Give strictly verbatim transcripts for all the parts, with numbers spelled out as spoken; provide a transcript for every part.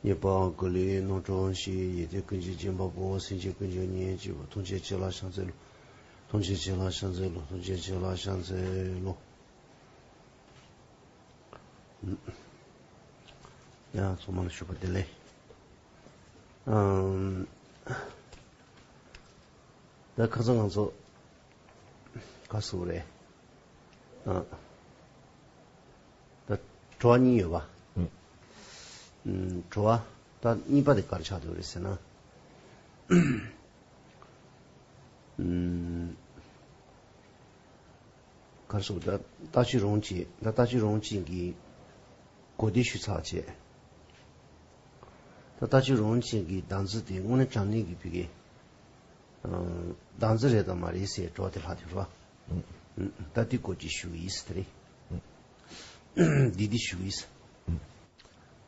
ཉེས་པ་ཀུན་ལས་རྣམ་གྲོལ་ཞིང་། ཡོན་ཏན་ཀུན་གྱི་སྦྱིན་པ་པོ། སེམས་ཅན་ཀུན་གྱི་གཉེན་གཅིག་པུ། ཐམས་ཅད་མཁྱེན་ལ་ཕྱག་འཚལ་ལོ། ཐམས་ཅད་མཁྱེན་ལ་ཕྱག་འཚལ་ལོ། ཐམས་ཅད་མཁྱེན་ལ་ཕྱག་འཚལ་ལོ། ཡང་ཚང་མ་ལ་ཞུ་བ་བདེ་ལེགས། ཨམ། ད་ཁ་སང་ང་ཚོ་ག་སུ་རེད། ཨ། ད་དྲི་བ་གཉིས་ཡོད་པ། ཨུ། ཨུམ། དྲི་བ་ད་གཉིས་པ་དེ་ག་རེ་ཆགས་འདུག་རེད་ཟེར་ན། ཨུམ། ག་རེ་ཟེར་ད། ལྟ་ཅི་རུང་ཅན། ད་ལྟ་ཅི་རུང་ཅན་གྱི་གོ་བདེ་ཞུས་ཚར་བྱས། ད་ལྟ་ཅི་རུང་ཅན་གྱི་བདག་འཛིན་དེ་དངོས་གནས་དྲང་གནས་ཀྱི་བུ་གའི། ཨང་། བདག་འཛིན་རེད་དམ་མ་རེད་ཟེར་དྲི་བ་དེ་ལྷག་དེ་རོ། ཨང་། ད་དེ་སྐོར་ཅིག་ཞུ་གི་ཡིན་ཟེར་དེ་རེད། འདི་འདི་ཞུ་གི་ཡིན་ཟེར།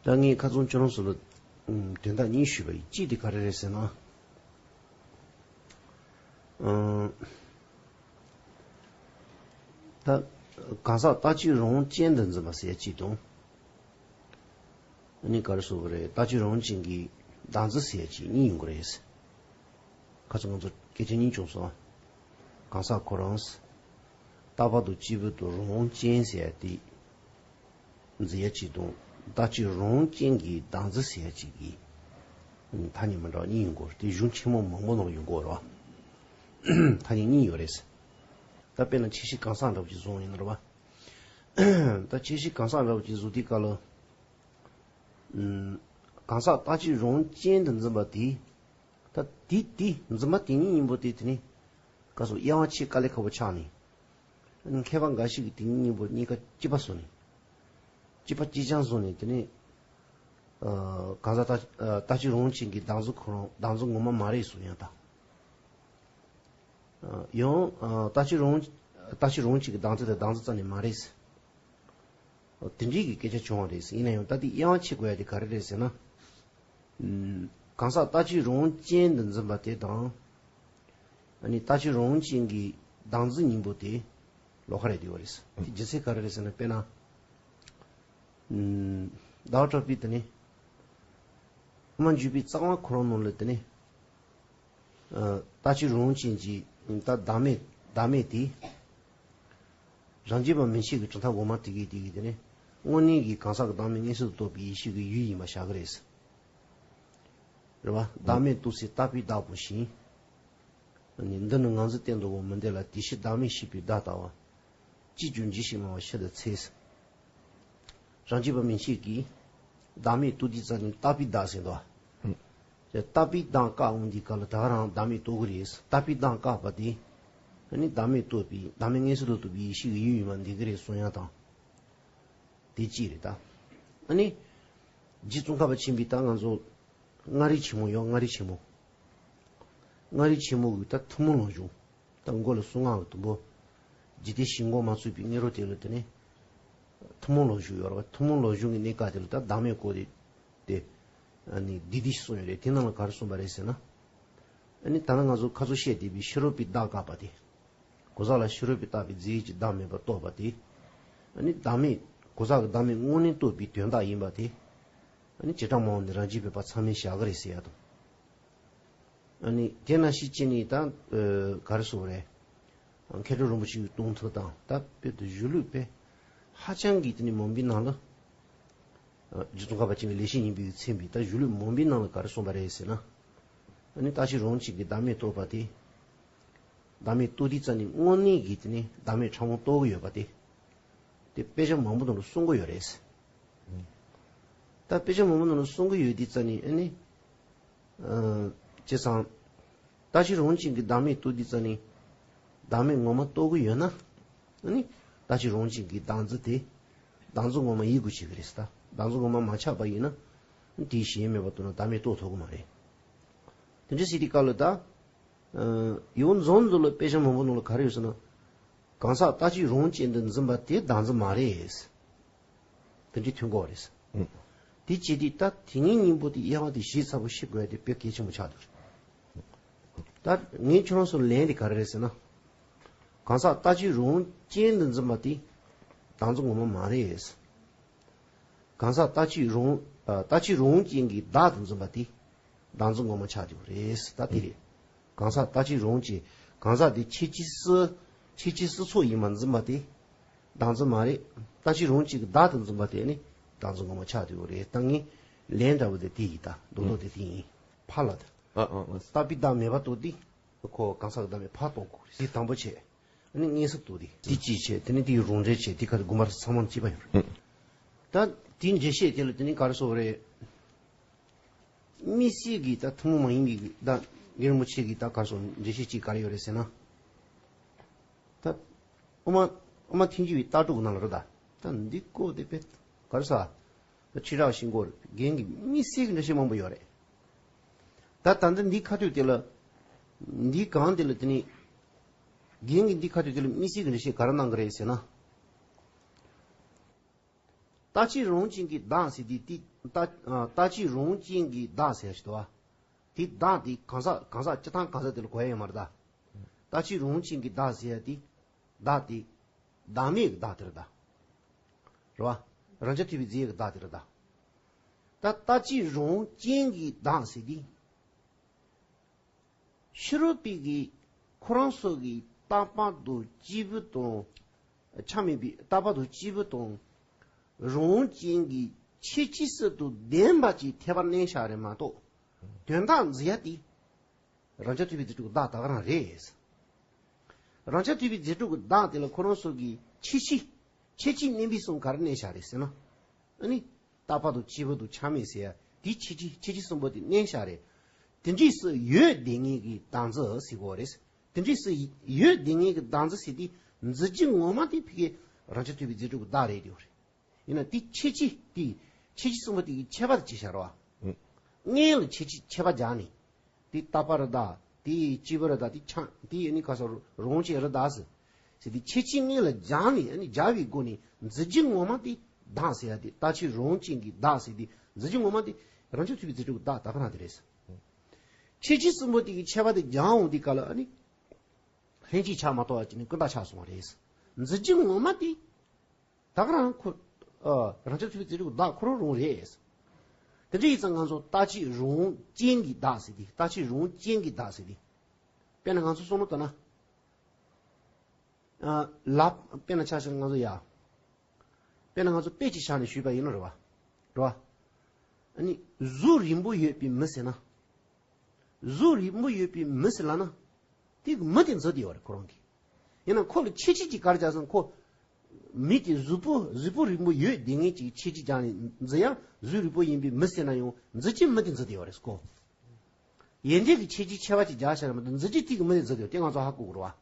ད་ངས་ཁ་སང་ཁྱོད་རང་ཚོ་ལ་དོན་དག་གཉིས་ཞུས་པ་ཡིན། གཅིག་དེ་ག་རེ་རེད་ཟེར་ན། ཨང་། ད་གང་ཟག་ལྟ་ཅི་རུང་ཅན་དུ་འཛིན་པ་ཟེར་ཡ་གཅིག་དང་། ཨ་ནི་ག་རེ་ཟེར་དགོས་རེད། ལྟ་ཅི་རུང་ཅན་གྱི་བདག་འཛིན་ཟེར་ཡ་གཅིག་གཉིས་ཡོང་གི་རེད། ཁ་སང་ང་ཚོ་སྐད་ཆ་གཉིས་བྱུང་སོང་། གང་ཟག་ཁོ་རང་། རྟག་པ་དང་སྐྱེས་བུ་དང་རུང་ཅན་ཟེར་ཡ་དེ། འཛིན་ཡ་གཅིག་དང་། ལྟ་ཅི་རུང་ཅན་གྱི་བདག་འཛིན་ཟེར་ཡ་གཅིག་གི། ཐ་སྙད་མི་འདྲ་བ་གཉིས་ཡོང་གི་རེད། དེ་གཞུང་ཆེན་མོ་མང་པོ་ནང་ཡོང་གི་རེད་བ། ཐ་སྙད་གཉིས་ཡོད་རེད། ད་དཔེར་ན་ཁྱད་གཞི་གང་ཟག་འདྲ་བོ་ཅིག་བཟུང་ཡིན་ན་རེད་བ། ད་ཁྱད་གཞི་གང་ཟག་འདྲ་བོ་ཅིག་བཟུང་དུས་སྐབས་ལ། ཨུམ། གང་ཟག་ལྟ་ཅི་རུང་ཅན་དུ་འཛིན་པ་དེ། ད་དེ་དེ་འཛིན་པ་དེ་ཉིད་སྙིང་པོ་དེ་དེ་ནི། ག་སོ་དབྱེ་བ་ཕྱེ་དཀའ་ལས་ཁག་པོ་ཆགས་ནས། མཁས་པ་འགའ་ཞིག་གིས་དེ་ཉིད་སྙིང་པོ་གཉིས་ཀ་གཅིག་པ་བཟོས་ནས། གཅིག་པ་གཅིག་རྐྱང་བཟོས་ནས་དེ་ནི། ཨ། གང་ཟག་ལྟ་ལྟ་ཅི་རུང་ཅན་གྱི་བདག་འཛིན་ཁོ་རང་བདག་འཛིན་ངོ་མ་མ་རེད་གསུངས་ཡང་དང་། ཡང་ལྟ་ཅི་རུང་། ལྟ་ཅི་རུང་ཅན་གྱི་བདག་འཛིན་དེ་བདག་འཛིན་རྩ་ནས་མ་རེད། དེ་འདྲའི་གི་སྐད་ཆ་བྱུང་བ་རེད། ཡིན་ན་ཡང་ད་ལྟའི་དབྱེ་བ་ཕྱེ་དགོས་ཡ་དེ་ག་རེ་རེད་ཟེར་ན། གང་ཟག་ལྟ་ཅི་རུང་ཅན་དུ་འཛིན་པ་དེ་དང་། ཨ་ནི་ལྟ་ཅི་རུང་ཅན་གྱི་བདག་འཛིན་སྙིང་པོ་དེ་ལོགས་ཀ་རེད་འདུག་པ་རེད། དེ་རྒྱུ་མཚན་ག་རེ་རེད་ཟེར་ན། དཔེར་ན། ཟླ་བ་གྲགས་པས་དེ་ནི། ཨ་མ་འཇུ་པའི་རྩ་བ་ཁོ་རང་ནང་ལ་དེ་ནི། ལྟ་ཅི་རུང་ཅན་གྱི་ད་བདག་མེད་བདག་མེད་དེ། རང་རྒྱུད་པ་མན་ཆད་ཀྱི་གྲུབ་མཐའ་འོག་མ་དེ་གའི་དེ་གའི་དེ་ནི་དངོས་གནས་ཀྱི་གང་ཟག་གི་བདག་མེད་མངོན་སུམ་དུ་རྟོགས་པའི་ཡེ་ཤེས་ཀྱི་ཡུལ་ཡིན་པ་བཞག་གི་རེད། རེད་བ། བདག་མེད་རྟོགས་ཚེ་རྟག་པའི་བདག་པོ་བཞིན། འདི་ནི་ངར་འཛིན་གཏན་དུ་འོང་མི་འདོད་ལ། དེ་ཕྱིར་བདག་མེད་ཤེས་པའི་བདག་ལྟ་བ། ཅིས་ཀྱང་འབྱེད་ཤེས་སྨྲ་བ་ཕྱིར་དུ་འཚལ། རང་རྒྱུད་པ་མན་ཆད་ཀྱིས་བདག་མེད་རྟོགས་དུས་ཙམ་ནས་རྟག་པའི་བདག་ཟེར་འདུག་བ། རྟག་པའི་བདག་བཀག་འོང་དུས་སྐབས་ལ་ད་ག་རང་བདག་མེད་རྟོགས་ཀྱི་རེད། རྟག་པའི་བདག་བཀག་པ་དེ། ཨ་ནི་བདག་མེད་རྟོགས་པའི་བདག་མེད་མངོན་སུམ་དུ་རྟོགས་པའི་ཡེ་ཤེས་ཀྱི་ཡུལ་ཡིན་པ་འདོད་ཀྱི་རེད་གསུང་ཡ་དང་། དེ་གཅིག་རེད་ད། ཨ་ནི། རྗེ་ཙོང་ཁ་པ་ཆེན་པོས་ད་ང་ཚོ། མངའ་རིས་ཆེན་མོ་ཡོད། མངའ་རིས་ཆེན་མོ། མངའ་རིས་ཆེན་མོ་གི་ད་ཐུན་མོང་ལོ་རྒྱུས། ད་མགོ་ལ་གསུང་ངག་གི་དུམ་བུ། འཇིག་རྟེན་ཞི་འགྲོ་མ་ཚུགས་པའི་སྔ་རོལ་དེ་ལ་དེ་ནི། ཐུན་མོང་ལོ་རྒྱུས་ཡོད་རེད་བ། ཐུན་མོང་ལོ་རྒྱུས་ཀྱི་གནས་སྐབས་དེ་ལ་ད་བདག་མེད་སྐོར་དེ། དེ། ཨ་ནི་འདི་འདི་གསུངས་ཡོད་རེད། དེ་ནང་ལ་ག་རེ་གསུངས་པ་རེད་ཟེར་ན། ཨ་ནི་ད་ནི་ང་ཚོ་ཁ་ཚོ་བཤད་བསྡད་པའི་ཕྱི་རོལ་པའི་བདག་བཀག་པ་དེ། གང་ཟག་ལ་ཕྱི་རོལ་པས་བཏགས་པའི་རྫས་ཀྱི་བདག་མེད་པར་རྟོགས་པ་དེ། ཨ་ནི་བདག་མེད་གང་ཟག་གི་བདག་མེད་དངོས་གནས་རྟོགས་པའི་དོན་དག་ཡིན་པ་དེ། ཨ་ནི་བྱེ་བྲག་སྨྲ་བ་ནི་རང་རྒྱུད་པའི་བར་ཚང་མས་བཞག་གི་རེད་ཟེར་ཡ་དང་། ཨ་ནི་དེ་ནང་བཞིན་བྱས་ནས་ད། ཨ། ག་རེ་ཟེར་དགོས་རེད། མཁས་གྲུབ་རིན་པོ་ཆེའི་གཏོང་ཐུབ་དང་ད་དཔེ་དེ་གཞུང་ལུགས་དཔེ། ཧ་ཅང་གི་དེ་ནི་མང་པོའི་ནང་ལ། ཨ། རྗེ་ཙོང་ཁ་པ་ཆེན་པོའི་ལེགས་བཤད་སྙིང་པོའི་མཚན་པའི་ད་གཞུང་ལུགས་མང་པོའི་ནང་ལ་ག་རེ་གསུངས་པ་རེད་ཟེར་ན། ཨ་ནི་ལྟ་ཅི་རུང་ཅན་གྱི་བདག་མེད་རྟོགས་པ་དེ། བདག་མེད་རྟོགས་དུས་ཙམ་ནས་དངོས་གནས་ཀྱི་དེ་ནི་བདག་མེད་ཕྲ་མོ་རྟོགས་ཀྱི་ཡོད་པ་དེ། དེ་དཔེ་ཆ་མང་པོ་ནང་ལ་གསུང་གི་ཡོད་རེད། ད་དཔེ་ཆ་མང་པོ་ནང་ལ་གསུང་གི་ཡོད་དུས་ཙམ་ནས་ཨ་ནི། ཨ། བྱས་ཙང་། ལྟ་ཅི་རུང་ཅན་གྱི་བདག་མེད་རྟོགས་དུས་ཙམ་ནས། བདག་མེད་ངོ་མ་རྟོགས་ཀྱི་ཡོད་ན། ཨ་ནི། ལྟ་ཅི་རུང་ཅན་གྱི་བདག་འཛིན་དེ། བདག་འཛིན་ངོ་མ་ཡིན་དགོས་བྱེད་ཀྱི་རེད་ཟེར་ད། བདག་འཛིན་ངོ་མ་མ་ཆགས་པ་ཡིན་ན། དེའི་གཞི་མེད་པར་རྟོགས་ན་བདག་མེད་རྟོགས་ཐུབ་ཀྱི་མ་རེད། དེ་འདྲ་ཟེར་དུས་སྐབས་ལ་ད། ཨ། ཡིད་འོང་རྫོང་འདི་ལ་དཔེ་ཆ་མང་པོ་ནང་ལ་ག་རེ་ཡོད་ཟེར་ན། གང་ཟག་ལྟ་ཅི་རུང་ཅན་དུ་འཛིན་པ་དེ་བདག་འཛིན་མ་རེད། དེ་འདྲའི་ཐོན་གོ་རེད། ཨང་། དེ་བྱེད་དུས་ད་དེ་ཉིད་སྙིང་པོ་དེ་དབྱེ་བ་དེ་ཞིབ་ཚགས་པོ་ཤེས་དགོས་ཡ་དེ་དཔེ་གལ་ཆེན་པོ་ཆགས་འདུག་ད་ངས་ཁྱོད་རང་ཚོར་ལན་དེ་ག་རེ་རེད་ཟེར་ན། གང་ཟག་ལྟ་ཅི་རུང་ཅན་དུ་འཛིན་པ་དེ་བདག་འཛིན་ངོ་མ་མ་རེད། གང་ཟག་ལྟ་བཅས་རང་ཨ་ལྟ་བཅས་རང་བཞིན་གྱིས་བདག་ཏུ་འཛིན་པ་དེ་བདག་འཛིན་ངོ་མ་ཆགས་ཀྱི་ཡོད་རེད། ད་དེ་རེད། གང་ཟག་ལྟ་བཅས་རང་བཞིན་གྱིས་གང་ཟག་དེ་ཁྱད་ཆོས་སུ་ཁྱད་ཆོས་སུ་ཚོགས་ཡིན་པར་འཛིན་པ་དེ་བདག་འཛིན་མ་རེད། ལྟ་བཅས་རང་བཞིན་གྱིས་བདག་ཏུ་འཛིན་པ་དེ་ནི་བདག་འཛིན་ངོ་མ་ཆགས་ཀྱི་ཡོད་རེད། ད་ངས་ལན་འདྲ་བོ་དེ་དེ་ཡིན། ད་རྡོག་རྡོག་དེ་དེ་ཡིན། ཕར་ལ་ད་ཨ་ཨ་ཨ། ལྟ་བུའི་བདག་མེད་པ་རྟོགས་དུས། ཁོ་གང་ཟག་གི་བདག་མེད་ཕར་རྟོགས་དགོས་རེད། དེ་དང་པོ་བྱས། ཨ་ནི་མངོན་སུམ་རྟོགས་དུས་དེ་གཅིག་བྱས། དེ་ནས་དེའི་རང་འགྲེལ་བྱས། དེ་ཁ་དགོངས་པ་ཚང་མ་གཅིག་པ་ཡོད་རེད། ད་དེའི་འགྲེལ་བཤད་དེ་ལ་དེ་ནི་ག་རེ་ཟེར་དགོས་རེད། དམིགས་བསལ་གྱི་ད་ཐུན་མོང་མ་ཡིན་པའི་ད་རྒན་རིན་པོ་ཆེ་གི་ད་ག་རེ་ཟེར་འགྲེལ་བཤད་ཅིག་ག་རེ་ཡོད་རེད་ཟེར་ན། ད་དབུ་མ་དབུ་མ་ཐལ་འགྱུར་བའི་ལྟ་གྲུབ་ནང་ལ་རེད། ད་ད་འདི་ཀོ་དེ་དཔེ་ག་རེ་ཟེར། ད་ཁྲི་རབས་ཤིང་སྐོར་རྒན་གྱི་དམིགས་བསལ་གྱི་འགྲེལ་བཤད་མང་པོ་ཡོད་རེད། ད་ད་ལྟ་འདི་ཁ་ཐུག་དེ་ལ། འདི་གང་དེ་ལ་དེ་ནི། རྒན་གྱི་འདི་ཁ་ཐུག་དེ་ལ་དམིགས་བསལ་གྱི་འགྲེལ་བཤད་ག་རེ་གནང་གི་རེད་ཟེར་ན། ལྟ་བཅས་རང་བཞིན་གྱིས་བདག་ཟེར་དུས་དེ་ལྟ་ལྟ་བཅས་རང་བཞིན་གྱིས་བདག་ཟེར་ཞིག་འདུག་བ། དེ་བདག་དེ་གང་ཟག་གང་ཟག་སྤྱིར་བཏང་གང་ཟག་དེ་ལ་གོ་ཡ་ཡོད་མ་རེད་ད། ལྟ་བཅས་རང་བཞིན་གྱིས་བདག་ཟེར་ཡ་དེ། བདག་དེ། བདག་མེད་ཀྱི་བདག་དེ་རེད་ད། རེད་བ། རང་རྐྱ་ཐུབ་པའི་རྫས་ཀྱི་བདག་དེ་རེད་ད། ད་ལྟ་བཅས་རང་རྐྱེན་གྱིས་བདག་ཟེར་དུས། ཕྱི་རོལ་པའི་གི་ཁོ་རང་ཚོ་གི་རྟག་པ་དང་སྐྱེས་བུ་དང་། ཆ་མེད་པའི་རྟག་པ་དང་སྐྱེས་བུ་དང་། རང་རྐྱེན་གྱི་ཁྱད་ཆོས་སུ་དང་ལྡན་པ་ཅིག་འཐད་པར་གནས་བཞག་རེད་མ་གཏོགས། དོན་དག་འཛིན་ཡ་དེ། རང་རྐྱ་ཐུབ་པའི་རྫས་གྲུབ་ཀྱི་བདག་ད་ག་རང་རེད། རང་རྐྱ་ཐུབ་པའི་རྫས་གྲུབ་ཀྱི་བདག་དེ་ལ་ཁོ་རང་ཚོ་གི་ཁྱད་ཆོས། ཁྱད་ཆོས་བསྣན་པའི་གསུམ་ག་རེ་གནས་བཞག་རེད་ཟེར་ན། ཨ་ནི། རྟག་པ་དང་སྐྱེས་བུ་དང་ཆ་མེད་ཟེར་ཡ། དེའི་ཁྱད་ཆོས་ཁྱད་ཆོས་གསུམ་པོ་དེ་གནས་བཞག་རེད། དེ་འདྲས་སུ་ཡོད་བསྡད་ངེས་ཀྱི་བདག་འཛིན་ཟེར་དགོས་རེད། དེ་འདྲས་སུ་ཡོད་བསྡད་ངེས་ཀྱི་བདག་འཛིན་ཟེར་དུས་འཛིན་རྒྱུ་ངོ་མ་དེ་ཕ་གི་རང་རྐྱ་ཐུབ་པའི་རྫས་གྲུབ་ཀྱི་བདག་རེད་དེ་རེད། ཡིན་ན་དེ་ཁྱད་ཆོས་དེ། ཁྱད་ཆོས་གསུམ་པོ་དེ་གི་ཁྱད་པར་དེ་ཅིག་བཞག་རོགས། ཨུ། སྔོན་ལ་ཁྱད་ཆོས་ཁྱད་པར་སྦྱར་ནས། དེ་རྟག་པ་རེད་ད། དེ་སྐྱེས་བུ་རེད་ད། དེ་ཆ་དེ་ཡིན་ནི་ག་ས་རང་རྐྱེན་རེད་ད་ཟེར། ཟེར་དེ་ཁྱད་ཆོས་སྔོན་ལ་སྦྱར་ནས། ཨ་ནི་སྦྱར་བའི་སྒོ་ནས་འཛིན་རྒྱུ་ངོ་མ་དེ་བདག་ཟེར་ཡ་དེ། ལྟ་བཅས་རང་རྐྱེན་གྱིས་བདག་ཟེར་དེ་འཛིན་རྒྱུ་ངོ་མ་དེ་རང་རྐྱ་ཐུབ་པའི་རྫས་གྲུབ་ཀྱི་བདག་ད་ག་རང་དེ་རེད་ཟེར། ཁྱད་ཆོས་གསུམ་པོ་དེ་གི་ཁྱད་པར་དེ་སྦྱང་འོང་དུས་སྐབས་ལ་ཨ་ནི། ལྷན་ཅིག་ཆགས་མ་གཏོགས་པ་ཅིག་ནི་ཀུན་བཏགས་ཆགས་སོང་བ་རེད། འཛིན་རྒྱུ་ངོ་མ་དེ། ད་ག་རང་ཁོ། ཨ། རང་རྐྱ་ཐུབ་པའི་རྫས་གྲུབ་བདག་ཁོ་རང་རང་རེད། དེ་འདྲ་ཡིན་ཙང་ང་ཚོ་ལྟ་བཅས་རང་རྐྱེན་གྱིས་བདག་ཟེར་དུས། ལྟ་བཅས་རང་རྐྱེན་གྱིས་བདག་ཟེར་དུས། དཔེར་ན་ང་ཚོ་བསམ་བློ་བཏང་ན། ཨ། ལབ། དཔེར་ན་ཆ་བཞག་ན་ང་ཚོ་ཡ། དཔེར་ན་ང་ཚོ་དཔེ་ཅིག་བཞག་ནས་ཞུས་པ་ཡིན་ན་རེད་བ། རེད་བ། ཨ་ནི་གཟུགས་རིང་པོ་ཡོད་པའི་མི་ཟེར་ན། གཟུགས་རིང་པོ་ཡོད་པའི་མི་ཟེར་ལབ་ན། དེ་གི་མི་དེ་འཛིན་བསྡད་ཡོད་རེད་ཁོ་རང་གིས། ཡིན་ན་ཁོ་ལ་ཁྱད་ཆོས་ཅིག་ག་རེ་སྦྱར་སོང་། ཁོ། མི་དེ་གཟུགས་པོ་གཟུགས་པོ་རིང་པོ་ཡོད་བསྡད་མཁན་ཅིག་ཁྱད་ཆོས་སྦྱར་ནས་འཛིན་ཡ། གཟུགས་རིང་པོ་ཡིན་པའི་མི་ཟེར་ན་ཡང་འཛིན་རྒྱུའི་མི་དེ་འཛིན་བསྡད་ཡོད་རེད་ཁོ། ཡོན་ཏན་གྱི་ཁྱད་ཆོས་ཁྱད་པར་ཅིག་སྦྱར་བཞག་རེད་མ་གཏོགས་འཛིན་རྒྱུ་དེ་གི་མི་དེ་འཛིན་བསྡད་ཡོད། དེ་ང་ཚོ་ཧ་གོ་དགོས་རེད་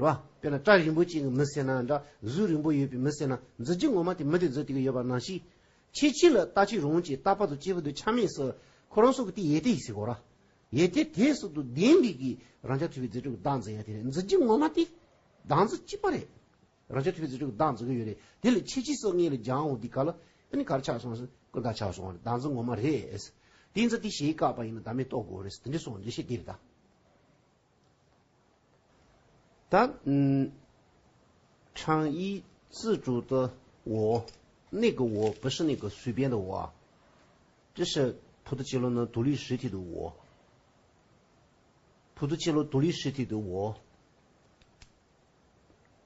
བ། རེད་བ། དཔེར་ན་སྐྲ་རིང་པོ་ཅན་གྱི་མི་ཟེར་ན་འདྲ། གཟུགས་རིང་པོ་ཡོད་པའི་མི་ཟེར་ན། འཛིན་རྒྱུ་ངོ་མ་དེ་མི་དེ་འཛིན་བསྡད་ཀྱི་ཡོད་པ་ནང་བཞིན། ཁྱད་ཆོས་ལ་ལྟ་བཅས་རང་རྐྱེན། རྟག་པ་དང་སྐྱེས་བུ་དང་ཆ་མེད་ཟེར། ཁོ་རང་ཚོ་གི་དེ་ཡོན་ཏན་ཡིན་ཟེར་གོ་ར། ཡོན་ཏན་དེ་སོགས་དང་ལྡན་པའི་གི་རང་རྐྱ་ཐུབ་པའི་རྫས་གྲུབ་ཀྱི་བདག་འཛིན་ཡ་དེ་རེད། འཛིན་རྒྱུ་ངོ་མ་དེ་བདག་འཛིན་གཅིག་པ་རེད། རང་རྐྱ་ཐུབ་པའི་རྫས་གྲུབ་ཀྱི་བདག་འཛིན་གྱི་ཡོད་རེད། དེ་ལ་ཁྱད་ཆོས་སོགས་སྔོན་ལ་སྦྱང་འོང་དུས་སྐབས་ལ་ཨ་ནི་ག་རེ་ཆགས་སོང་ཟེར། ཀུན་བཏགས་ཆགས་སོང་བ་རེད། བདག་འཛིན་ངོ་མ་རེད། དེ་ཚོ་དེ་གཞི་བཀག་པ་ཡིན་ན་བདག་མེད་རྟོགས་དགོས་རེད། དེ་འདྲ་སོང་འདི་ཤེས་དེ་རེད་ད། ད། ཨ། 常以自主的我，那个我不是那个随便的我，这是普度伽罗的独立实体的我。普度伽罗独立实体的我，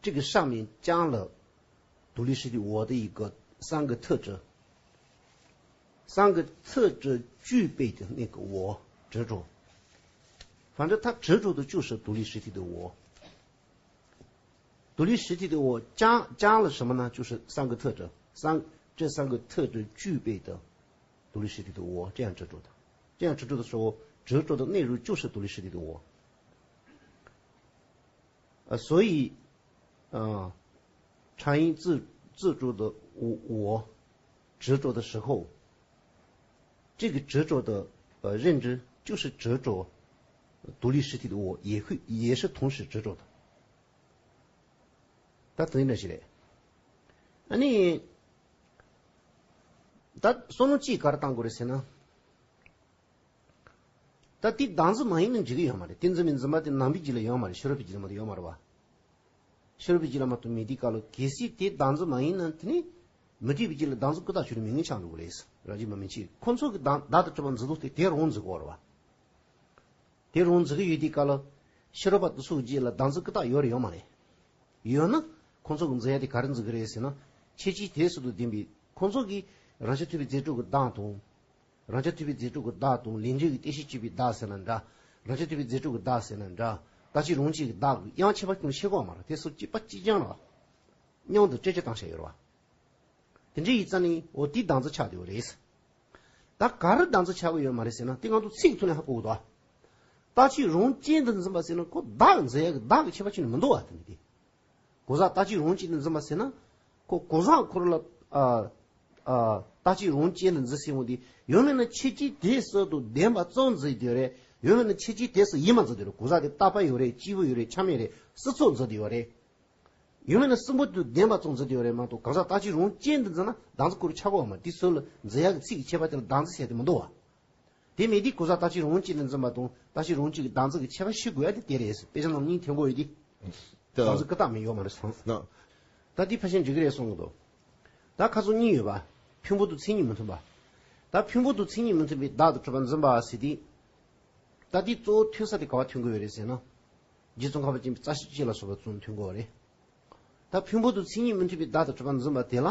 这个上面加了独立实体我的一个三个特征。 三个特质具备的那个我执着，反正他执着的就是独立实体的我。独立实体的我加加了什么呢？就是三个特征，三这三个特质具备的独立实体的我，这样执着的，这样执着的时候，执着的内容就是独立实体的我。 呃，所以，呃，常以自自主的我我执着的时候，这个执着的呃认知就是执着独立实体的我，也会也是同时执着的。ད་དེ་འདྲ་ཞིག་རེད། ཨ་ནི། ད་བསམ་བློ་ཅིག་ག་རེ་བཏང་དགོས་རེད་ཟེར་ན། ད་དེ་བདག་འཛིན་མ་ཡིན་ན་འགྲིག་གི་ཡོད་མ་རེད། དེ་འཛིན་མི་འཛིན་པ་དེ་ནང་པའི་རྒྱུད་ལ་ཡོད་མ་རེད། ཕྱི་རོལ་པའི་རྒྱུད་ལ་མ་གཏོགས་ཡོད་མ་རེད་བ། ཕྱི་རོལ་པའི་རྒྱུད་ལ་མ་གཏོགས་མེད་དུས་སྐབས་ལ་གལ་སྲིད་དེ་བདག་འཛིན་མ་ཡིན་ན་དེ་ནི། མུ་སྟེགས་པའི་རྗེས་ལ་བདག་འཛིན་ཀུན་བརྟགས་ཆོས་ལ་མི་ངེས་ཆགས་འགྲོ་གི་རེད། རང་རྒྱུད་མ་མིན་ཕྱིར། ཁོ་ཚོ་གི་བདག་བདག་ཏུ་གྲུབ་པ་འཛིན་ལུགས་དེ་དེ་རང་འཛིན་དགོས་རེད་བ། དེ་རང་འཛིན་གྱི་ཡོད་དུས་སྐབས་ལ། ཕྱི་རོལ་པ་དེ་ཚོ་གི་རྗེས་ལ་བདག་འཛིན་ཀུན་བརྟགས་ཡོད་རེད་ཡོད་མ་རེད། ཡོད་ན། ཁོ་ཚོ་གི་འཛིན་ཡ་དེ་ག་རེ་འཛིན་གི་རེད་ཟེར་ན། ཁྱད་ཆོས་དེ་སྲོལ་དུ་ལྡན་པའི་ཁོ་ཚོ་གིས་རང་རྐྱ་ཐུབ་པའི་རྫས་གྲོགས་ཀྱི་བདག་དང་། རང་རྐྱ་ཐུབ་པའི་རྫས་གྲོགས་ཀྱི་བདག་དང་ལས་འབྲས་ཀྱི་རྟེན་གཞི་གཅིག་པའི་བདག་ཟེར་ན་འདྲ། རང་རྐྱ་ཐུབ་པའི་རྫས་གྲོགས་ཀྱི་བདག་ཟེར་ན་འདྲ། རྟག་གཅིག་རང་གཅིག་གི་བདག་གི་དབྱེ་བ་ཁྱད་པར་ཅུང་ཕྱེ་དགོས་མ་རེད། དེ་སྲོལ་གཅིག་པ་གཅིག་རྐྱང་རེད་བ། མཉམ་དུ་སྤྲོས་བཅས་བཏང་བཞག་ཡོད་རེད་བ། དེ་འདྲ་ཡིན་ཙང་ནི་འོ་དེ་བདག་འཛིན་ཆགས་བསྡད་ཡོད་རེད། ད་ག་རེ་བདག་འཛིན་ཆགས་ཀྱི་ཡོད་མ་རེད་ཟེར་ན། དེ་ང་ཚོ་ཚིག་ཐོག་ནས་ཧ་གོ་གི་འདུག་ཨ། རྟག་གཅིག་རང་རྐྱ་དུ་འཛིན་པ་ཟེར་ན་ཁོ་བདག་འཛིན་ཡ་གི་བདག་གི་ཁྱད་པར་ཅི་ནས་མི་འདུག་བ། དེ་ནི་དེ། གང་ཟག་རྟག་གཅིག་རང་རྐྱ་དུ་འཛིན་པ་ཟེར་ན། ཁོ་གང་ཟག་ཁོ་རང་ལ་ཨ་ཨ་རྟག་གཅིག་རང་རྐྱ་དུ་འཛིན་ཟེར་བ་དེ་ཡང་མིན་ན་ཁྱད་ཆོས་དེ་སྲོལ་དུ་ལྡན་པ་ཙམ་འཛིན་བསྡད་ཡོད་རེད། ཡང་མིན་ན་ཁྱད་ཆོས་དེ་སྲོལ་ཡིན་པ་འཛིན་བསྡད་ཡོད་རེད། གང་ཟག་དེ་རྟག་པ་ཡོད་རེད། གཅིག་པུ་ཡོད་རེད། ཆ་མེད་རེད། སྲིད་ཚོགས་འཛིན་བསྡད་ཡོད་རེད། ཡང་མིན་ན་སྲིན་པོ་དང་ལྡན་པ་ཙམ་འཛིན་བསྡད་ཡོད་རེད་མ་གཏོགས། གང་ཟག་རྟག་གཅིག་རང་རྐྱ་དུ་འཛིན་ན་བདག་འཛིན་ཁོ་རང་ཆགས་ཀྱི་ཡོད་མ་རེད། དེ་སྲོལ་ལ་འཛིན་ཡག་གི་ཚིག་གི་ཁྱད་པར་དེ་ལ་བདག་འཛིན་ཟེར་དེ་མི་འདུག་བ། དེ་མེད་དུས་གང་ཟག་རྟག་གཅིག་རང་རྐྱ་དུ་འཛིན་པ་དང་རྟག་གཅིག་རང་གཅིག་གི་བདག་འཛིན་གྱི་ཁྱད་པར་ཤེས་དགོས་ཡ་དེ་དེ་རེད། དཔེ་ཆ་ནང་གཉིས་ཐོན་གྱི་ཡོད་དེ། ད་བདག་འཛིན་ཀུན་བརྟགས་མེད་ཡོད་མ་རེད་སོང་། ན། ད་དེ་ཕལ་ཆེར་འགྲིག་གི་རེད་གསུང་གི་འདུག་ད་ཁ་སང་གཉིས་ཡོད་པ། ཕུང་པོ་དང་མཚན་ཉིད་མི་མཐུན་པ། ད་ཕུང་པོ་དང་མཚན་ཉིད་མི་མཐུན་པའི་བདག་ཏུ་གྲུབ་པ་འཛིན་པ་ཟེར་དེ། ད་དེ་གཙོ་བོ་ཐོན་ས་དེ་ག་བ་ཐོན་གྱི་ཡོད་རེད་ཟེར་ན། རྗེ་ཙོང་ཁ་པ་ཆེན་པོའི་རྩ་ཤེ་གཅིག་ལ་སོགས་པ་ཙམ་ཐོན་གྱི་ཡོད་རེད། ད་ཕུང་པོ་དང་མཚན་ཉིད་མི་མཐུན་པའི་བདག་ཏུ་གྲུབ་པ་འཛིན་པ་དེ་ལ།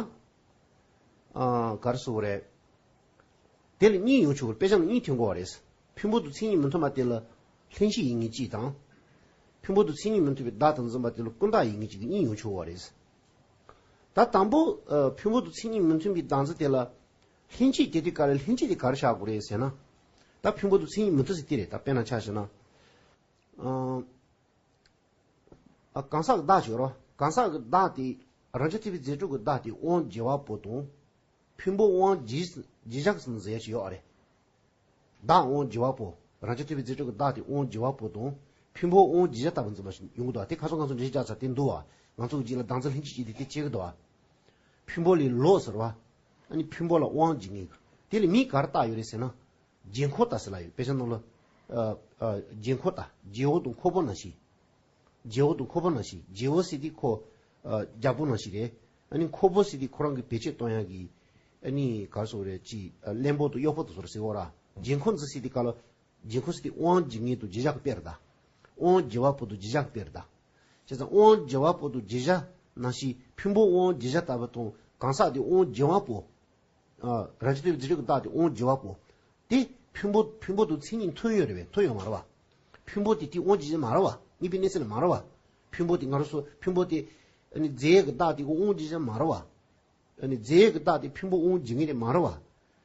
ཨ། ག་རེ་ཟེར་དགོས་རེད། དེ་ལ་གཉིས་ཡོང་ཆོག་གི་རེད། དཔེ་ཆ་ལ་གཉིས་ཐོན་གྱི་ཡོད་རེད། ཕུང་པོ་དང་མཚན་ཉིད་མི་མཐུན་པ་དེ་ལ་ལྷན་སྐྱེས་ཡིན་ངེས་གཅིག་དང་། ཕུང་པོ་དང་མཚན་ཉིད་མི་མཐུན་པའི་བདག་ཏུ་འཛིན་པ་དེ་ལ་ཀུན་བརྟགས་ཡིན་ངེས་གཅིག་གི་གཉིས་ཡོང་ཆོག་གི་ཡོད་རེད། ད་དང་པོ། ཨ། ཕུང་པོ་དང་མཚན་ཉིད་མི་མཐུན་པའི་བདག་འཛིན་དེ་ལ། ལྷན་སྐྱེས་དེ་དུས་ག་རེ་ལྷན་སྐྱེས་དེ་ག་རེ་བཞག་དགོས་རེད་ཟེར་ན། ད་ཕུང་པོ་དང་མཚན་ཉིད་མི་མཐུན་ཟེར་དེ་རེད། ད་དཔེར་ན་ཆ་བཞག་ན། ཨ། ཨ། གང་ཟག་གི་བདག་ཅིག་ཡོད་རེད་བ། གང་ཟག་གི་བདག་དེ། རང་རྐྱ་ཐུབ་པའི་རྫས་གྲོགས་ཀྱི་བདག་དེ་དབང་བྱེད་པ་པོ་དང་། ཕུང་པོ་དབང་བྱེད་བྱེད་བྱ་གི་ཟེར་ནས་ཟེར་ཡ་ཞིག་ཡོད་རེད། བདག་དབང་བྱེད་པ་པོ། རང་རྐྱ་ཐུབ་པའི་རྫས་གྲོགས་ཀྱི་བདག་དེ་དབང་བྱེད་པ་པོ་དང་། ཕུང་པོ་དབང་བྱེད་བྱ་ལྟ་བུ་འཛིན་པ་ཞིག་ཡོང་གི་འདུག་བ། དེ་ཁ་སང་ང་ཚོ་འགྲེལ་བཤད་རྒྱག་ཚར་དེ་འདུག་བ། ང་ཚོ་གི་རྗེས་ལ་བདག་འཛིན་ལྷན་སྐྱེས་ཀྱི་དེ་དེ་བྱེད་ཀྱི་འདུག་བ། ཕུང་པོ་ལས་ལོག་ཟེར་བ། ཨ་ནི་ཕུང་པོ་ལ་དབང་བྱེད་ངེས། དེ་ལ་མིང་ག་རེ་བཏགས་ཡོད་རེད་ཟེར་ན། རྗེས་འཁོར་ལྟ་ཟེར་ལབ་ཡོད། དཔེ་ཆ་ནང་ལ། ཨ། ཨ། རྗེས་འཁོར་ལྟ། རྗེ་བོ་དང་ཁོ་བོ་ནང་བཞིན། རྗེ་བོ་དང་ཁོ་བོ་ནང་བཞིན། རྗེ་བོ་ཟེར་དེ་ཁོ། ཨ། རྒྱལ་པོ་ནང་བཞིན་རེད། ཨ་ནི་ཁོ་བོ་ཟེར་དེ་ཁོ་རང་གི་བེད་སྤྱོད་གཏོང་ཡག་གི། ཨ་ནི་ག་རེ་ཟེར་དགོས་རེད། ཅིག་ཨ། བློན་པོ་དང་གཡོག་པོ་དང་ཟེར་བ་ར། རྗེས་འཁོར་འཛིན་ཟེར་དེ་ག་ལ། རྗེས་འཁོར་ཟེར་དེ་དབང་བྱེད་ངེས་དང་བྱེད་བྱ་གི་དཔེ་རེད་ད། དབང་བྱེད་པ་པོ་དང་བྱེད་བྱ་གི་དཔེ་རེད་ད། བྱས་ཙང་དབང་བྱེད་པ་པོ་དང་བྱེད་བྱ་ནང་བཞིན་ཕུང་པོ་དབང་བྱེད་བྱ་ལྟ་བུ་དང་གང་ཟག་དེ་དབང་བྱེད་པ་པོ། ཨ། རང་རྐྱ་ཐུབ་པའི་རྫས་གྲོགས་ཀྱི་བདག་དེ་དབང་བྱེད་པ་པོ། དེ་ཕུང་པོ་ཕུང་པོ་དང་མཚན་ཉིད་མཐུན་ཡོད་རེད་པས། མཐུན་ཡོད་མ་རེད་བ། ཕུང་པོ་དེ་དེ་དབང་བྱེད་བྱ་མ་རེད་བ། དངོས་པོའི་གནས་ཚད་ལ་མ་རེད་བ། ཕུང་པོ་དེ་ང་རང་ཚོ་ཕུང་པོ་དེ། ཨ་ནི་རྫས་ཀྱི་བདག་དེ་དབང་བྱེད་བྱ་མ་རེད་བ། ཨ་ནི་རྫས་ཀྱི་བདག་དེ་ཕུང་པོ་དབང་བྱེད་ངེས་དེ་མ་རེད་བ།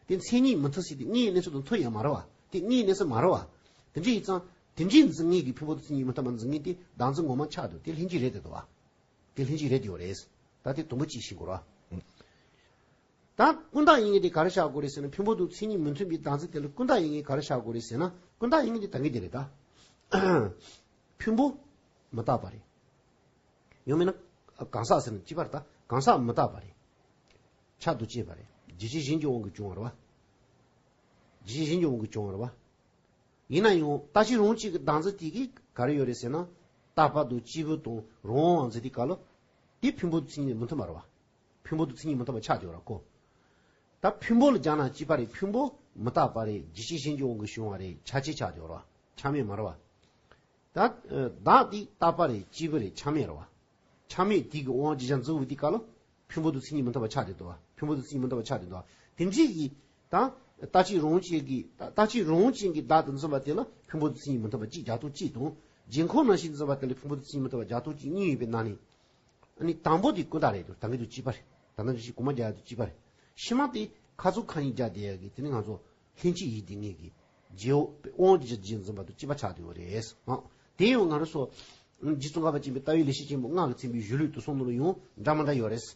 དེ་མཚན་ཉིད་མི་མཐུན་ཟེར་དེ་དངོས་གནས་ཚུལ་དང་མཐུན་ཡང་མ་རེད་བ། དེ་དངོས་གནས་ཚུལ་མ་རེད་བ། དེ་འདྲ་ཡིན་ཙང་དེ་འདྲའི་འཛིན་མཁན་གྱི་ཕུང་པོ་དང་མཚན་ཉིད་མི་མཐུན་པ་འཛིན་མཁན་དེ་བདག་འཛིན་ངོ་མ་ཆགས་འདུག་དེ་ལྷན་སྐྱེས་རེད་དེ་འདུག་བ། དེ་ལྷན་སྐྱེས་རེད་དེ་ཡོད་རེད། ད་དེ་དུམ་བུ་གཅིག་ཤེས་དགོས་ར། ད་ཀུན་བརྟགས་ཡིན་མཁན་དེ་ག་རེ་བཞག་དགོས་རེད་ཟེར་ན། ཕུང་པོ་དང་མཚན་ཉིད་མི་མཐུན་པའི་བདག་འཛིན་དེ་ལ་ཀུན་བརྟགས་ཡིན་མཁན་ག་རེ་བཞག་དགོས་རེད་ཟེར་ན། ཀུན་བརྟགས་ཡིན་མཁན་དེ་ད་གིན་དེ་རེད་ད། ཕུང་པོ་མི་རྟག་པ་རེད། ཡང་མིན་ན་གང་ཟག་ཟེར་ན་གཅིག་པ་རེད་ད། གང་ཟག་མི་རྟག་པ་རེད། ཆགས་དང་བཅས་པ་རེད། རྒྱུ་རྐྱེན་གཞན་གྱི་དབང་གིས་བྱུང་བ་རེད་བ། རྒྱུ་རྐྱེན་གཞན་གྱི་དབང་གིས་བྱུང་བ་རེད་བ། ཡིན་ན་ཡང་རྟག་གཅིག་རང་གཅིག་གི་བདག་འཛིན་དེ་གིས་ག་རེ་ཡོད་རེད་ཟེར་ན། རྟག་པ་དང་སྐྱེས་བུ་དང་རང་དབང་བ་འཛིན་དུས་སྐབས་ལ། དེ་ཕུང་པོ་དང་མཚན་ཉིད་མི་མཐུན་པ་རེད་བ། ཕུང་པོ་དང་མཚན་ཉིད་མི་མཐུན་པ་ཆགས་ཀྱི་ཡོད་རེད་ཁོ། ད་ཕུང་པོ་ལ་སྦྱར་ན་གཅིག་པ་རེད། ཕུང་པོ་མི་རྟག་པ་རེད། རྒྱུ་རྐྱེན་གཞན་གྱི་དབང་གིས་བྱུང་བ་རེད། ཆ་བཅས་ཆགས་ཀྱི་ཡོད་རེད་བ། ཆ་མེད་མ་རེད་བ། ད་བདག་དེ་རྟག་པ་རེད། སྐྱེས་བུ་རེད། ཆ་མེད་རེད་བ། ཆ་མེད་དེ་གི་དབང་གིས་སྦྱར་འཛིན་དུས་སྐབས་ལ། ཕུང་པོ་དང་མཚན་ཉིད་མི་མཐུན་པ་ཆགས་བསྡད་འདུག་བ། ཕུང་པོ་དང་མཚན་ཉིད་མི་མཐུན་པ་ཆགས་བསྡད་འདུག་བ། དེ་འདྲའི་གི། ད་རྟག་གཅིག་རང་གཅིག་གི། རྟག་གཅིག་རང་གཅིག་གི་བདག་ཏུ་འཛིན་པ་དེ་ལ་ཕུང་པོ་དང་མཚན་ཉིད་མི་མཐུན་པ་གཅིག་རྒྱག་ཐོག་གཅིག་དང་། རྗེས་འཁོར་ནང་བཞིན་འཛིན་པ་དེ་ལ་ཕུང་པོ་དང་མཚན་ཉིད་མི་མཐུན་པ་རྒྱག་ཐོག་གཅིག་གཉིས་ཡོད་པའི་ནང་ནས། ཨ་ནི་དང་པོ་དེ་ཀུན་བརྟགས་རེད་འདུག་ད་གིན་དུ་གཅིག་པ་རེད། ད་ལྟ་འདི་ཞིག་གོང་མ་རྒྱག་ཡ་དུ་གཅིག་པ་རེད། ཕྱི་མ་དེ་ཁ་ཚུགས་ཁ་ཉིན་རྒྱག་བསྡད་ཡ་གི་དེ་ནི་ང་ཚོ་ལྷན་སྐྱེས་ཡིན་བསྡད་ངེས་ཀྱི། རྗེས་དབང་གིས་རྗེས་འཛིན་པ་དང་གཅིག་པ་ཆགས་བསྡད་ཡོད་རེད། ཨ། དེ་ཡང་ང་རང་ཚོ་རྗེ་ཙོང་ཁ་པ་ཆེན་པོའི་ལྟ་བའི་ལེགས་བཤད་ཆེན་པོ་སྔགས་ཀྱི་ཚན་པའི་གཞི་ལུས་དུ་གསུངས་ནོ་ལ་ཡང་འདྲ་མ་འདྲ་ཡོད་རེད།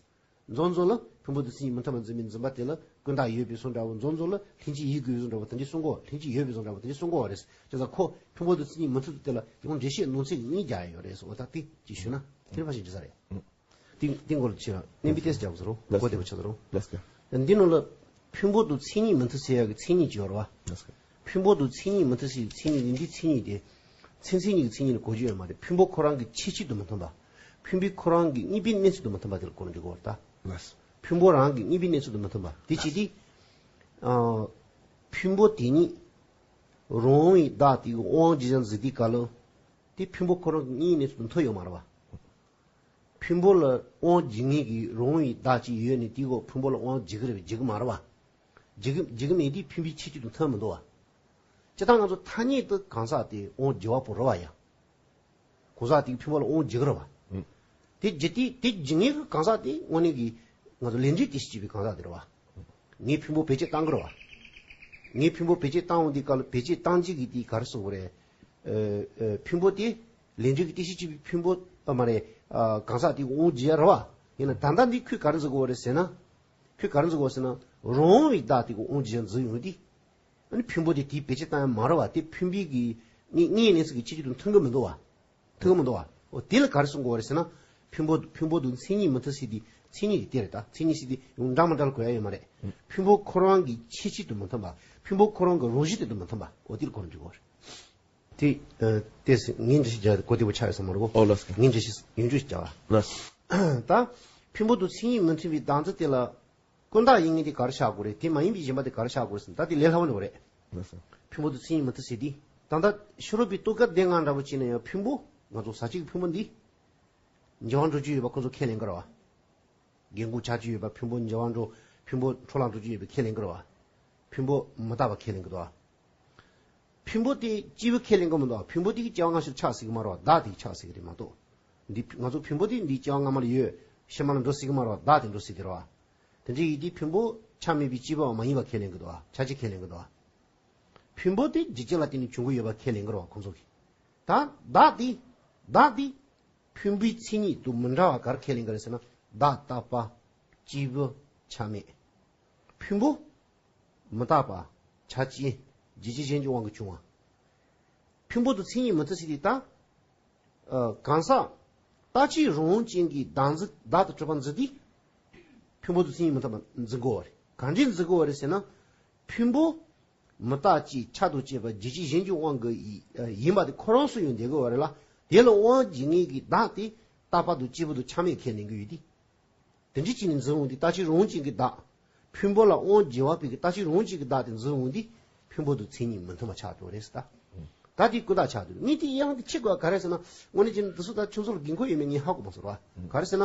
མཛོད་མཛོད་ལ་ཕུང་པོ་དང་མཚན་ཉིད་མི་མཐུན་པ་འཛིན་པའི་འཛིན་པ་དེ་ལ་ཀུན་བརྟགས་ཡོད་པའི་བཟོ་འདྲ་བོ། མཛོད་མཛོད་ལ་ལྷན་སྐྱེས་ཡིན་དགོས་པའི་བཟོ་འདྲ་བོ་དེ་འདྲའི་གསུང་གོ། ལྷན་སྐྱེས་ཡོད་པའི་བཟོ་འདྲ་བོ་དེ་འདྲའི་གསུང་གོ་བ་རེད། བྱས་ཙང་ཁོ་ཕུང་པོ་དང་མཚན་ཉིད་མི་མཐུན་དེ་ལ་ཡང་འགྲེལ་བཤད་ནང་ཚན་གཉིས་རྒྱག་ཡ་ཡོད་རེད་ཟེར་བ། ད་དེ་ཅིག་ཞུས་ན་དེ་ཕར་ཞིག་འགྲིག་ས་རེད། ཏིང་ཏིང་གོ་ལ་ཕྱིར་གནས་པའི་ཏེས་རྒྱག་ཟེར་རོ། ལགས་སོ། གོ་བདེ་པོ་ཆགས་ཟེར་རོ། ལགས་སོ། འདི་ནང་ལ་ཕུང་པོ་དང་མཚན་ཉིད་མི་མཐུན་ཟེར་ཡག་གི་མཚན་ཉིད་ཅིག་ཡོད་རེད་བ། ལགས་སོ། ཕུང་པོ་དང་མཚན་ཉིད་མི་མཐུན་ཟེར་ཡག་མཚན་ཉིད་འདི། འདིའི་མཚན་ཉིད་དེ་མཚན་མཚན་ཉིད་ཀྱི་མཚན་ཉིད་ལ་གོ་རྒྱུ་ཡོད་མ་རེད། ཕུང་པོ་ཁོ་རང་གི་ཁྱད་ཆོས་དང་མི་མཐུན་པ། ཕུང་པོའི་ཁོ་རང་གི་དངོས་པོའི་གནས་ཚུལ་དང་མི་མཐུན་པ་དེ་ལ་གོ་རྒྱུ་དགོས་རེད་ད། ལགས་སོ། ཕུང་པོ་རང་གི་གཉིས་པའི་གནས་ཚུལ་དུ་མི་མཐུན་པ། དེ་ཅི་སྟེ། ཨ། ཕུང་པོ་དེ་ཉིད་རང་དབང་བའི་བདག་དེ་གི་དབང་བྱེད་བྱ་འཛིན་དེ་ག་ལ། དེ་ཕུང་པོ་ཁོ་རང་གི་གཉིས་གནས་ཚུལ་དུ་མཐུན་ཡོད་མ་རེད་བ། ཕུང་པོ་ལ་དབང་བྱེད་མཁན་གྱི་རང་དབང་བའི་བདག་ཅིག་ཡོད་ནས་དེ་གོ་ཕུང་པོ་ལ་དབང་བྱེད་ཀྱི་རེད་བྱེད་ཀྱི་མ་རེད་བ། བྱེད་ཀྱི་བྱེད་ཀྱི་མེད་དེ་ཕུང་པོའི་ཁྱད་ཆོས་དུ་མཐུན་མི་འདུག་བ། སྤྱིར་བཏང་ང་ཚོ་ཐ་སྙད་དུ་གང་ཟག་དེ་དབང་བྱེད་པ་པོ་རེད་བ་ཡ། གང་ཟག་དེ་ཕུང་པོ་ལ་དབང་བྱེད་ཀྱི་རེད་བ། ཨང་། དེ་བྱེད་དེ་དེ་བྱེད་མཁན་གྱི་གང་ཟག་དེ་དངོས་གནས་ཀྱི་ང་ཚོ་ལས་འབྲས་དེ་ཤེས་བྱེད་པའི་གང་ཟག་དེ་རེད་བ། ངས་ཕུང་པོ་བེད་སྤྱོད་བཏང་གི་རེད་བ། ངས་ཕུང་པོ་བེད་སྤྱོད་བཏང་འོང་དུས་སྐབས་ལ་བེད་སྤྱོད་བཏང་བྱེད་ཀྱི་དེ་ག་རེ་ཟེར་དགོས་རེད། ཨ། ཨ། ཕུང་པོ་དེ་ལས་འབྲས་ཀྱི་དེ་ཤེས་བྱེད་པའི་ཕུང་པོ་ཨ་མ་རེད། ཨ། གང་ཟག་དེ་དབང་བྱེད་ཡ་རེད་བ། ཡིན་ན་ད་ལྟ་འདི་ཁོས་ག་རེ་ཟེར་དགོས་རེད་ཟེར་ན། ཁོས་ག་རེ་ཟེར་དགོས་ཟེར་ན། རང་དབང་བའི་བདག་དེ་གི་དབང་བྱེད་ཡ་འཛིན་ཡོང་དུས། ཨ་ནི་ཕུང་པོ་དེ་དེའི་བེད་སྤྱོད་བཏང་ཡ་མ་རེད་བ། དེ་ཕུང་པོའི་གི་དངོས་དངོས་གནས་སུ་གི་ཁྱད་ཆོས་དང་མཐུན་གི་མི་འདུག་བ། མཐུན་གི་མི་འདུག་བ། འོ་དེ་ལ་ག་རེ་གསུང་གི་ཡོད་རེད་ཟེར་ན། ཕུང་པོ་ཕུང་པོ་དང་མཚན་ཉིད་མི་མཐུན་ཟེར་དུས་མཚན་ཉིད་དེ་དེ་རེད་ད། མཚན་ཉིད་ཟེར་དུས་ཡང་འདྲ་མི་འདྲ་ལ་གོ་ཡ་ཡོད་མ་རེད། ཕུང་པོ་ཁོ་རང་གི་ཁྱད་ཆོས་དང་མི་མཐུན་པ། ཕུང་པོ་ཁོ་རང་གི་རང་བཞིན་དེ་དང་མི་མཐུན་པ། འོ་དེ་ལ་གོ་རིམ་འཇུག་གི་ཡོད་རེད། དེ། ཨ། དེ་ངས་འགྲེལ་བཤད་རྒྱག་གོ་བདེ་པོ་ཆགས་ཡོད་ས་མ་རེད་གོ། ཨོ་ལགས་སོ། ངས་འགྲེལ་བཤད་ཡང་འཇུག་རྒྱག་ལགས། ད་ཕུང་པོ་དང་མཚན་ཉིད་མི་མཐུན་པའི་བདག་འཛིན་དེ་ལ། ཀུན་བཏགས་ཡིན་མཁན་དེ་ག་རེ་ཆགས་དགོས་རེད། དེ་མ་ཡིན་པའི་གཞན་པ་དེ་ག་རེ་ཆགས་དགོས་རེད་ཟེར་ན། ད་དེ་ལས་སླ་བོ་འགྲོ་རེད། ལགས་སོ། ཕུང་པོ་དང་མཚན་ཉིད་མི་མཐུན་ཟེར་དུས། ད་ལྟ་ཕྱི་རོལ་པའི་རྟོག་གེ་དེ་ལྔ་འདྲ་པོ་བྱས་ན་ཡང་ཕུང་པོ། ང་ཚོ་ཟག་བཅས་ཀྱི་ཕུང་པོ་འདི། འཇིག་པར་འགྲོ་རྒྱུ་ཡོད་པ་ཁོ་ཚོ་ཁས་ལེན་གི་རེད་བ། རྒན་གོག་ཆགས་ཀྱི་ཡོད་པ། ཕུང་པོ་འཇིག་པར་འགྲོ། ཕུང་པོ་འཕྲོ་བརླག་འགྲོ་རྒྱུ་ཡོད་པ་ཁས་ལེན་གི་རེད་བ། ཕུང་པོ་མི་རྟག་པ་ཁས་ལེན་གི་འདུག་བ། ཕུང་པོ་དེ་སྐྱེས་བུ་ཁས་ལེན་གི་མི་འདུག་བ། ཕུང་པོ་དེ་གི་སྐྱེ་བ་སྔ་ཕྱིར་ཆགས་སྲིད་གི་མ་རེད་བ། བདག་དེ་གི་ཆགས་སྲིད་གི་རེད་མ་གཏོགས། འདི་ང་ཚོ་ཕུང་པོ་དེ་འདི་སྐྱེ་བ་སྔ་མ་ལ་ཡོད། ཕྱི་མ་ལ་འགྲོ་སྲིད་གི་མ་རེད་བ། བདག་དེ་འགྲོ་སྲིད་དེ་རེད་བ། དེ་འདྲ་ཡིན་དུས་ཕུང་པོ་ཆ་མེད་པའི་སྐྱེས་བུ་མ་ཡིན་པ་ཁས་ལེན་གི་འདུག་བ། ཆ་བྱད་ཁས་ལེན་གི་འདུག་བ། ཕུང་པོ་དེ་འཇིག་རྟེན་ལ་བརྟེན་ནས་བྱུང་གི་ཡོད་པ་ཁས་ལེན་གི་རེད་བ་ཁོང་ཚོ་གིས། ད་བདག་དེ། བདག་དེ། ཕུང་པོའི་མཚན་ཉིད་དུ་མི་འདྲ་བ་ག་རེ་ཁས་ལེན་གི་རེད་ཟེར་ན། བདག་རྟག་པ། སྐྱེས་བུ། ཆ་མེད། ཕུང་པོ། མི་རྟག་པ། ཆ་ཅན། རྒྱུ་ཅན་གཞན་གྱི་དབང་གིས་བྱུང་བ། ཕུང་པོ་དང་མཚན་ཉིད་མི་མཐུན་ཟེར་དུས་ད། ཨ། གང་ཟག་རྟག་གཅིག་རང་དབང་ཅན་གྱི་བདག་འཛིན། བདག་ཏུ་གྲུབ་པ་འཛིན་དུས། ཕུང་པོ་དང་མཚན་ཉིད་མི་མཐུན་པ་འཛིན་དགོས་པ་རེད། གང་འདྲས་འཛིན་དགོས་པ་རེད་ཟེར་ན། ཕུང་པོ། མི་རྟག་ཅིང་ཆགས་དང་བཅས་པ་རྒྱུ་ཅན་གཞན་གྱི་དབང་གིས་ཡིན་པ་དེ་ཁོ་རང་སུ་ཡང་བསྡད་དགོས་པ་རེད་ལ། དེ་ལ་དབང་བྱེད་མཁན་གྱི་བདག་དེ་རྟག་པ་དང་སྐྱེས་བུ་དང་ཆ་མེད་ཁས་ལེན་གྱི་ཡོད་དེ། དེ་འདྲ་བྱས་ནས་འཛིན་འོང་དུས་རྟག་གཅིག་རང་དབང་ཅན་གྱི་བདག་ཕུང་པོ་ལ་དབང་བྱེད་པ་པོའི་གི་རྟག་གཅིག་རང་དབང་ཅན་གྱི་བདག་དེ་འཛིན་འོང་དུས་ཕུང་པོ་དང་མཚན་ཉིད་མི་མཐུན་པ་ཆགས་འགྲོ་རེད་ཟེར་ད། ད་དེ་ཀུན་བཏགས་ཆགས་འདུག་ངས་དེ་ཡང་དེ་ཁྱེད་ཀྱིས་ག་རེ་ཟེར་ན། དངོས་གནས་ཀྱི་འདི་ཚོ་ད་ཁྱོད་ཚོ་ལ་འགན་ཁུར་ཡོད་མེད་ངས་ཧ་གོ་མ་སོང་ར། ག་རེ་ཟེར་ན།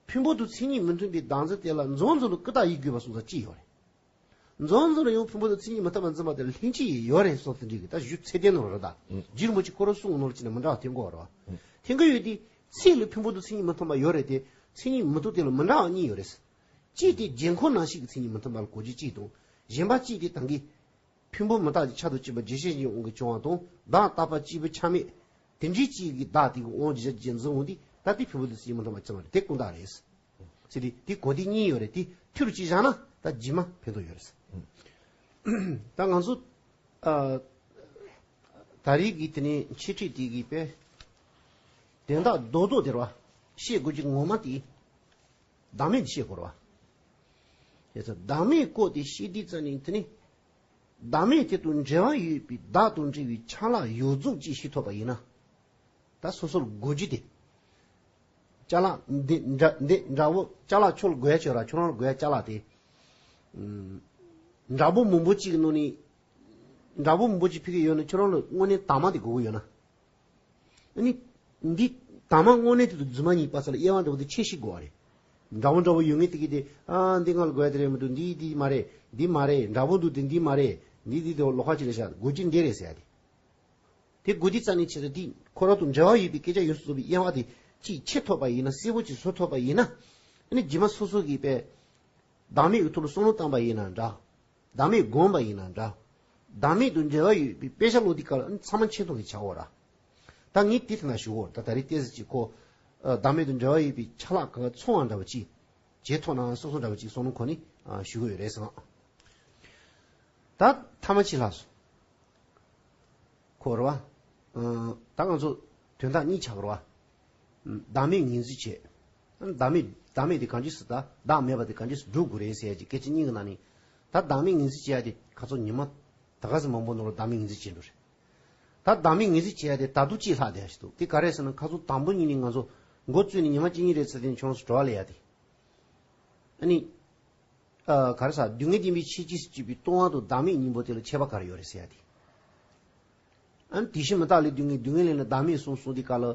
ཕུང་པོ་དང་མཚན་ཉིད་མི་མཐུན་པའི་བདག་འཛིན་དེ་ལ་མཚོན་ཚུལ་ལ་ཀུན་བཏགས་ཡིད་དགོས་པ་གསུངས་ས་ཅི་ཡོད་རེད། མཚོན་ཚུལ་ལ་ཡང་ཕུང་པོ་དང་མཚན་ཉིད་མི་མཐུན་པ་འཛིན་པ་དེ་ལ་ལྷན་སྐྱེས་ཡོད་རེད་གསུངས་ཏེ་འདྲི་གི། ད་གཞུང་ཚད་ལྡན་ནོར་རེད་ད། རྗེ་རིན་པོ་ཆེ་ཁོ་རང་གསུངས་ནོར་ཅི་ན་མི་འདྲ་བ་ཐེབས་དགོས་རེད་བ། ཐེབས་ཀྱི་ཡོད་དེ། ཚིག་ལ་ཕུང་པོ་དང་མཚན་ཉིད་མི་མཐུན་པ་ཡོད་རེད་དེ། མཚན་ཉིད་མི་མཐུན་དེ་ལ་མི་འདྲ་བ་གཉིས་ཡོད་རེད། གཅིག་དེ་རྒྱན་འཁོར་ནང་བཞིན་གྱི་མཚན་ཉིད་མི་མཐུན་པ་ལ་གོ་རྒྱུ་གཅིག་དང་། གཞན་པ་གཅིག་དེ་ད་གིན། ཕུང་པོ་མི་རྟག་ཅིང་ཆགས་དང་བཅས་པ་རྒྱུ་ཅན་གཞན་གྱི་དབང་གིས་བྱུང་བ་དང་། བདག་རྟག་པ་སྐྱེས་བུ་ཆ་མེད། དེ་འདྲའི་གཅིག་གི་བདག་དེ་གི་དབང་གིས་གཞན་འཛིན་འོང་དུས་ད་དེ་ཕུང་པོ་དང་མཚན་ཉིད་མི་མཐུན་པ་ཅི་མ་རེད། དེ་ཀུན་བཏགས་རེད། ཟེར་དུས་དེ་གོ་དེ་གཉིས་ཡོད་རེད། དེ་མཐུན་རུ་གཅིག་བཞག་ན་ད་རྗེས་མ་ཕན་ཐོགས་ཡོད་རེད། ད་ང་ཚོ་ཨ་ད་རེས་ཀྱི་དེ་ནས་འཆད་ཁྲིད་དེ་གི་དཔེ་དོན་དག་རྡོག་རྡོག་དེ་རེད་བ། བཤད་དགོས་ཀྱི་ངོ་མ་དེ་བདག་མེད་དེ་བཤད་དགོས་རེད་བ། བྱས་ཙང་བདག་མེད་སྐོར་དེ་བཤད་དུས་ཙམ་ནས་དེ་ནི། བདག་མེད་དེ་དང་འབྲེལ་བ་ཡོད་པའི་བདག་དང་འབྲེལ་བའི་ཆ་ལག་ཡོངས་རྫོགས་ཅིག་ཤེས་ཐུབ་པ་ཡིན་ན། ད་སོ་སོར་དགོས་རྒྱུ་དེ། ཅ་ལག་འདི་འདྲ་འདི་འདྲ་བོ་ཅ་ལག་ཁྱོད་ལ་དགོས་ཡ་ཅིག་ཡོད་ར། ཁྱོད་རང་ལ་དགོས་ཡ་ཅ་ལག་དེ། ཨམ། འདྲ་པོ་མང་པོ་ཅིག་གི་ནང་ནས། འདྲ་པོ་མང་པོ་ཅིག་ཕུད་ཀྱི་ཡོད་ན་ཁྱོད་རང་ལ་དངོས་གནས་དྭངས་མ་དེ་དགོས་ཀྱི་ཡོད་ན། ཨ་ནི། འདི་དྭངས་མ་དངོས་གནས་དེ་དང་རྫུན་མ་གཉིས་བར་ས་ལ་དབྱེ་བ་འདྲ་བོ་དེ་ཕྱེ་ཤེས་དགོས་པ་རེད། འདྲ་པོ་འདྲ་པོ་ཡོད་ངེས་དེ་གི་དེ། ཨ། འདི་ང་ལ་དགོས་ཡ་དེ་རེད་མི་འདུག་འདི་འདི་མ་རེད། འདི་མ་རེད། འདྲ་པོ་འདུག་དེ་འདི་མ་རེད། འདི་འདི་དེ་ལོགས་ཀ་ཅིག་རེད་ཤག་དགོས་རྒྱུ་འདི་རེད་ཟེར་ཡ་དེ། དེ་དགོས་དུས་ཙམ་ནས་བྱས་ཙང་དེ་ཁོ་རང་དང་འབྲེལ་བ་ཡོད་པའི་སྐད་ཆ་ཡོངས་སུ་རྫོགས་པའི་དབྱེ་བ་དེ་ཅིག་ཕྱེ་ཐུབ་པ་ཡིན་ན། གསལ་པོ་ཅིག་བཟོ་ཐུབ་པ་ཡིན་ན། ཨ་ནི་རྗེས་མ་སོ་སོ་གིས་དཔེ། བདག་མེད་ཀྱི་ཐོག་ལ་བསམ་བློ་བཏང་པ་ཡིན་ན་འདྲ། བདག་མེད་སྒོམ་པ་ཡིན་ན་འདྲ། བདག་མེད་དང་འབྲེལ་བ་ཡོད་པའི་དཔེ་ཆ་ཀློག་དུས་སྐབས་ལ་ཚང་མ་མཁྱེན་ཐུབ་པའི་ཆ་འོ་ར། ད་ངས་དེ་དེ་ན་ཞུ་འོ། ད་ད་རེས་ཏོག་ཙམ་ཅིག་ཁོ། ཨ། བདག་མེད་དང་འབྲེལ་བ་ཡོད་པའི་ཆ་ལག་གང་ག་ཚོང་བ་འདྲ་བ་ཅིག་བྱེད་ཐུབ་ན་སོ་སོ་འདྲ་བ་ཅིག་བསམ་བློ་འཁོར་ནས། ཨ། ཞུ་གི་ཡོད་རེད་བསམ། ད་ཐ་མ་གཅིག་ལྷག་སོང་། ཁོ་རེད་བ། ཨ། ད་ང་ཚོ་དོན་དག་གཉིས་ཆགས་རེད་བ། བདག་མེད་ངོས་འཛིན་བྱེད། བདག་མེད། བདག་མེད་དེ་གང་ཅི་སུ་ད་བདག་མེད་པ་དེ་གང་ཅི་སུ་སྒྲུབ་དགོས་རེད་ཟེར་ཡ་གི་སྐད་ཆ་གཉིས་ཀྱི་ནང་ནས། ད་བདག་མེད་ངོས་འཛིན་བྱེད་ཡ་དེ་ཁ་ཚོ་ཉི་མ་ད་ག་ཟེ་མང་པོ་ནང་ལ་བདག་མེད་ངོས་འཛིན་བྱེད་འགྲོ་རེད། ད་བདག་མེད་ངོས་འཛིན་བྱེད་ཡ་དེ་ད་དུང་གཅིག་ལྷག་བསྡད་ཡ་ཞིག་འདུག་དེ་ག་རེད་ཟེར་ན། ཁ་ཚོ་དང་པོ་ཉིད་ནས་ང་ཚོ་མགོ་བཙུགས་ནས་ཉི་མ་གཅིག་གཉིས་རེ་ཚེ་དེ་ཁྱོད་རང་ཚོ་བྲོ་བ་ལས་ཡ་དེ། ཨ་ནི། ཨ་ག་རེ་ཟེར། སྡུག་བསྔལ་བདེན་པའི་ཆོས་ཅན་ཞེས་བྱ་བའི་སྟོང་པ་དང་བདག་མེད་གཉིས་པོ་དེ་ལ་ཁྱད་པར་ག་རེ་ཡོད་རེད་ཟེར་ཡ་དེ། ཨ་ནི་དེ་བཞིན་མི་རྟག་ལས་སྡུག་བསྔལ། སྡུག་བསྔལ་ལས་ནི་བདག་མེད་གསུངས་སོང་དེ་ག་ལ།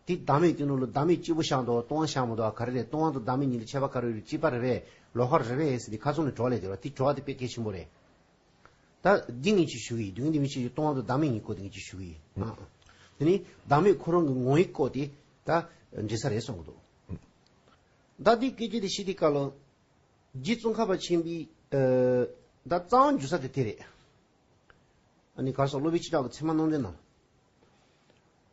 དེ་བདག་མེད་དེ་ནང་ལ་བདག་མེད་གཅིག་པོ་བཞག་འདུག་སྟོང་པ་བཞག་མི་འདུག་ག་རེ་རེད། སྟོང་པ་དང་བདག་མེད་གཉིས་ལ་ཁྱད་པར་ག་རེ་ཡོད་རེད། གཅིག་པ་རེད་པས། ལོགས་ཀ་རེད་པས་ཟེར་དེ་ཁ་ཚོན་ནས་གྲོགས་ལས་དེ་རེད་བ། དེ་གྲོགས་དེ་དཔེ་གལ་ཆེན་པོ་རེད། ད་འདི་ངས་ཅིག་ཞུ་གི་ཡིན། སྡུག་བསྔལ་བདེན་པའི་ཆོས་ཅན། སྟོང་པ་དང་བདག་མེད་གཉིས་སྐོར་དེ་ངས་ཅིག་ཞུ་གི་ཡིན། ཨ། དེ་ནི་བདག་མེད་ཁོ་རང་གི་ངོ་བོའི་སྐོར་དེ་ད་འགྲིག་ས་རེད་གསུང་གི་འདུག་ད་འདི་སྐད་ཆ་དེ་བཤད་དུས་སྐབས་ལ། རྗེ་ཙོང་ཁ་པ་ཆེན་པོའི་ཨ་ད་རྩ་བ་འཇུག་ས་དེ་དེ་རེད། ཨ་ནི་ག་རེ་ཟེར། སློབ་དཔོན་ཆོས་གྲགས་ཀྱི་ཚད་མ་རྣམ་འགྲེལ་ནང་།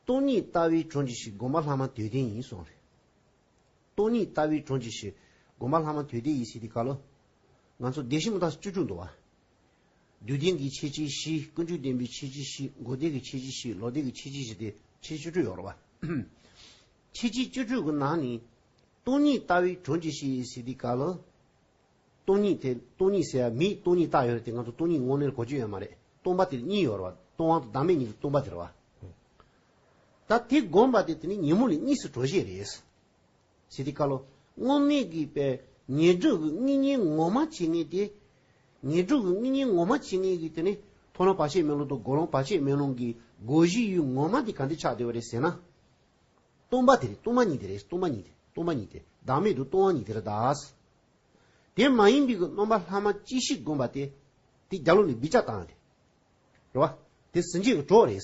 སྟོང་ཉིད་ལྟ་བས་གྲོལ་གྱུར་ཞིང་། སྒོམ་པ་ལྷག་མ་དོན་ལྡན་ཡིན་གསུངས་རེད། སྟོང་ཉིད་ལྟ་བས་གྲོལ་གྱུར་ཞིང་། སྒོམ་པ་ལྷག་མ་དོན་ལྡན་ཡིན་ཟེར་དུས་སྐབས་ལ། ང་ཚོ་བདེ་གཤེགས་མུ་སྟེགས་བཅུ་དྲུག་འདུག་བ། རྒྱུད་ལྡན་གྱི་ཁྱད་ཆོས་བཞི། ཀུན་འབྱུང་བདེན་པའི་ཁྱད་ཆོས་བཞི། འགོག་བདེན་གྱི་ཁྱད་ཆོས་བཞི། ལོག་ལྡན་གྱི་ཁྱད་ཆོས་བཞི་སྟེ་ཁྱད་ཆོས་བཅུ་དྲུག་ཡོད་རེད་བ། ཁྱད་ཆོས་བཅུ་དྲུག་གི་ནང་ནས་སྟོང་ཉིད་ལྟ་བས་གྲོལ་གྱུར་ཞིང་ཟེར་དུས་སྐབས་ལ། སྟོང་ཉིད་དེ། སྟོང་ཉིད་ཟེར་ཡ་མིའི་སྟོང་ཉིད་བཏགས་ཡོད་རེད་དེ། ང་ཚོ་སྟོང་ཉིད་དངོས་གནས་གོ་རྒྱུ་ཡོད་མ་རེད། སྟོང་པ་དེར་གཉིས་ཡོད་རེད་བ། སྟོང་པ་དང་བདག་མེད་གཉིས་ཀྱི་སྟོང་པ་དེ་རེད་བ། ད་དེ་སྒོམ་པ་དེ་དེ་ནི་ཉོན་མོངས་ལས་གཉིས་སུ་གྲོལ་བྱེད་རེད། ཟེར་དུས་སྐབས་ལ། དངོས་གནས་ཀྱི་པའི་ངན་འགྲོ་གི་དངོས་གཉེན་ངོ་མ་བྱེད་མཁན་དེ། ངན་འགྲོ་གི་དངོས་གཉེན་ངོ་མ་བྱེད་མཁན་གྱི་དེ་ནི་མཐོང་ལམ་བར་ཆད་མེད་ལམ་དང་སྒོམ་ལམ་བར་ཆད་མེད་ལམ་གྱི་སྒོ་བཞིའི་ཡུལ་ངོ་མ་དེ་ག་འདྲ་ཆགས་བསྡད་པ་རེད་ཟེར་ན། སྟོང་པ་དེ་རེད། སྟོང་པ་ཉིད་དེ་རེད། སྟོང་པ་ཉིད་དེ། སྟོང་པ་ཉིད་དེ། བདག་མེད་དང་སྟོང་པ་ཉིད་དེ་རེད་ད། དེ་མ་ཡིན་པའི་གི་སྣང་བ་ལྷག་མ་བཅད་ཤེས་སྒོམ་པ་དེ། དེ་རྒྱ་ལོ་ནས་བི་ཅ་བཏང་རེད། རེད་བ། དེ་ཟིན་བྲིས་ཀྱི་གྲོགས་རེད།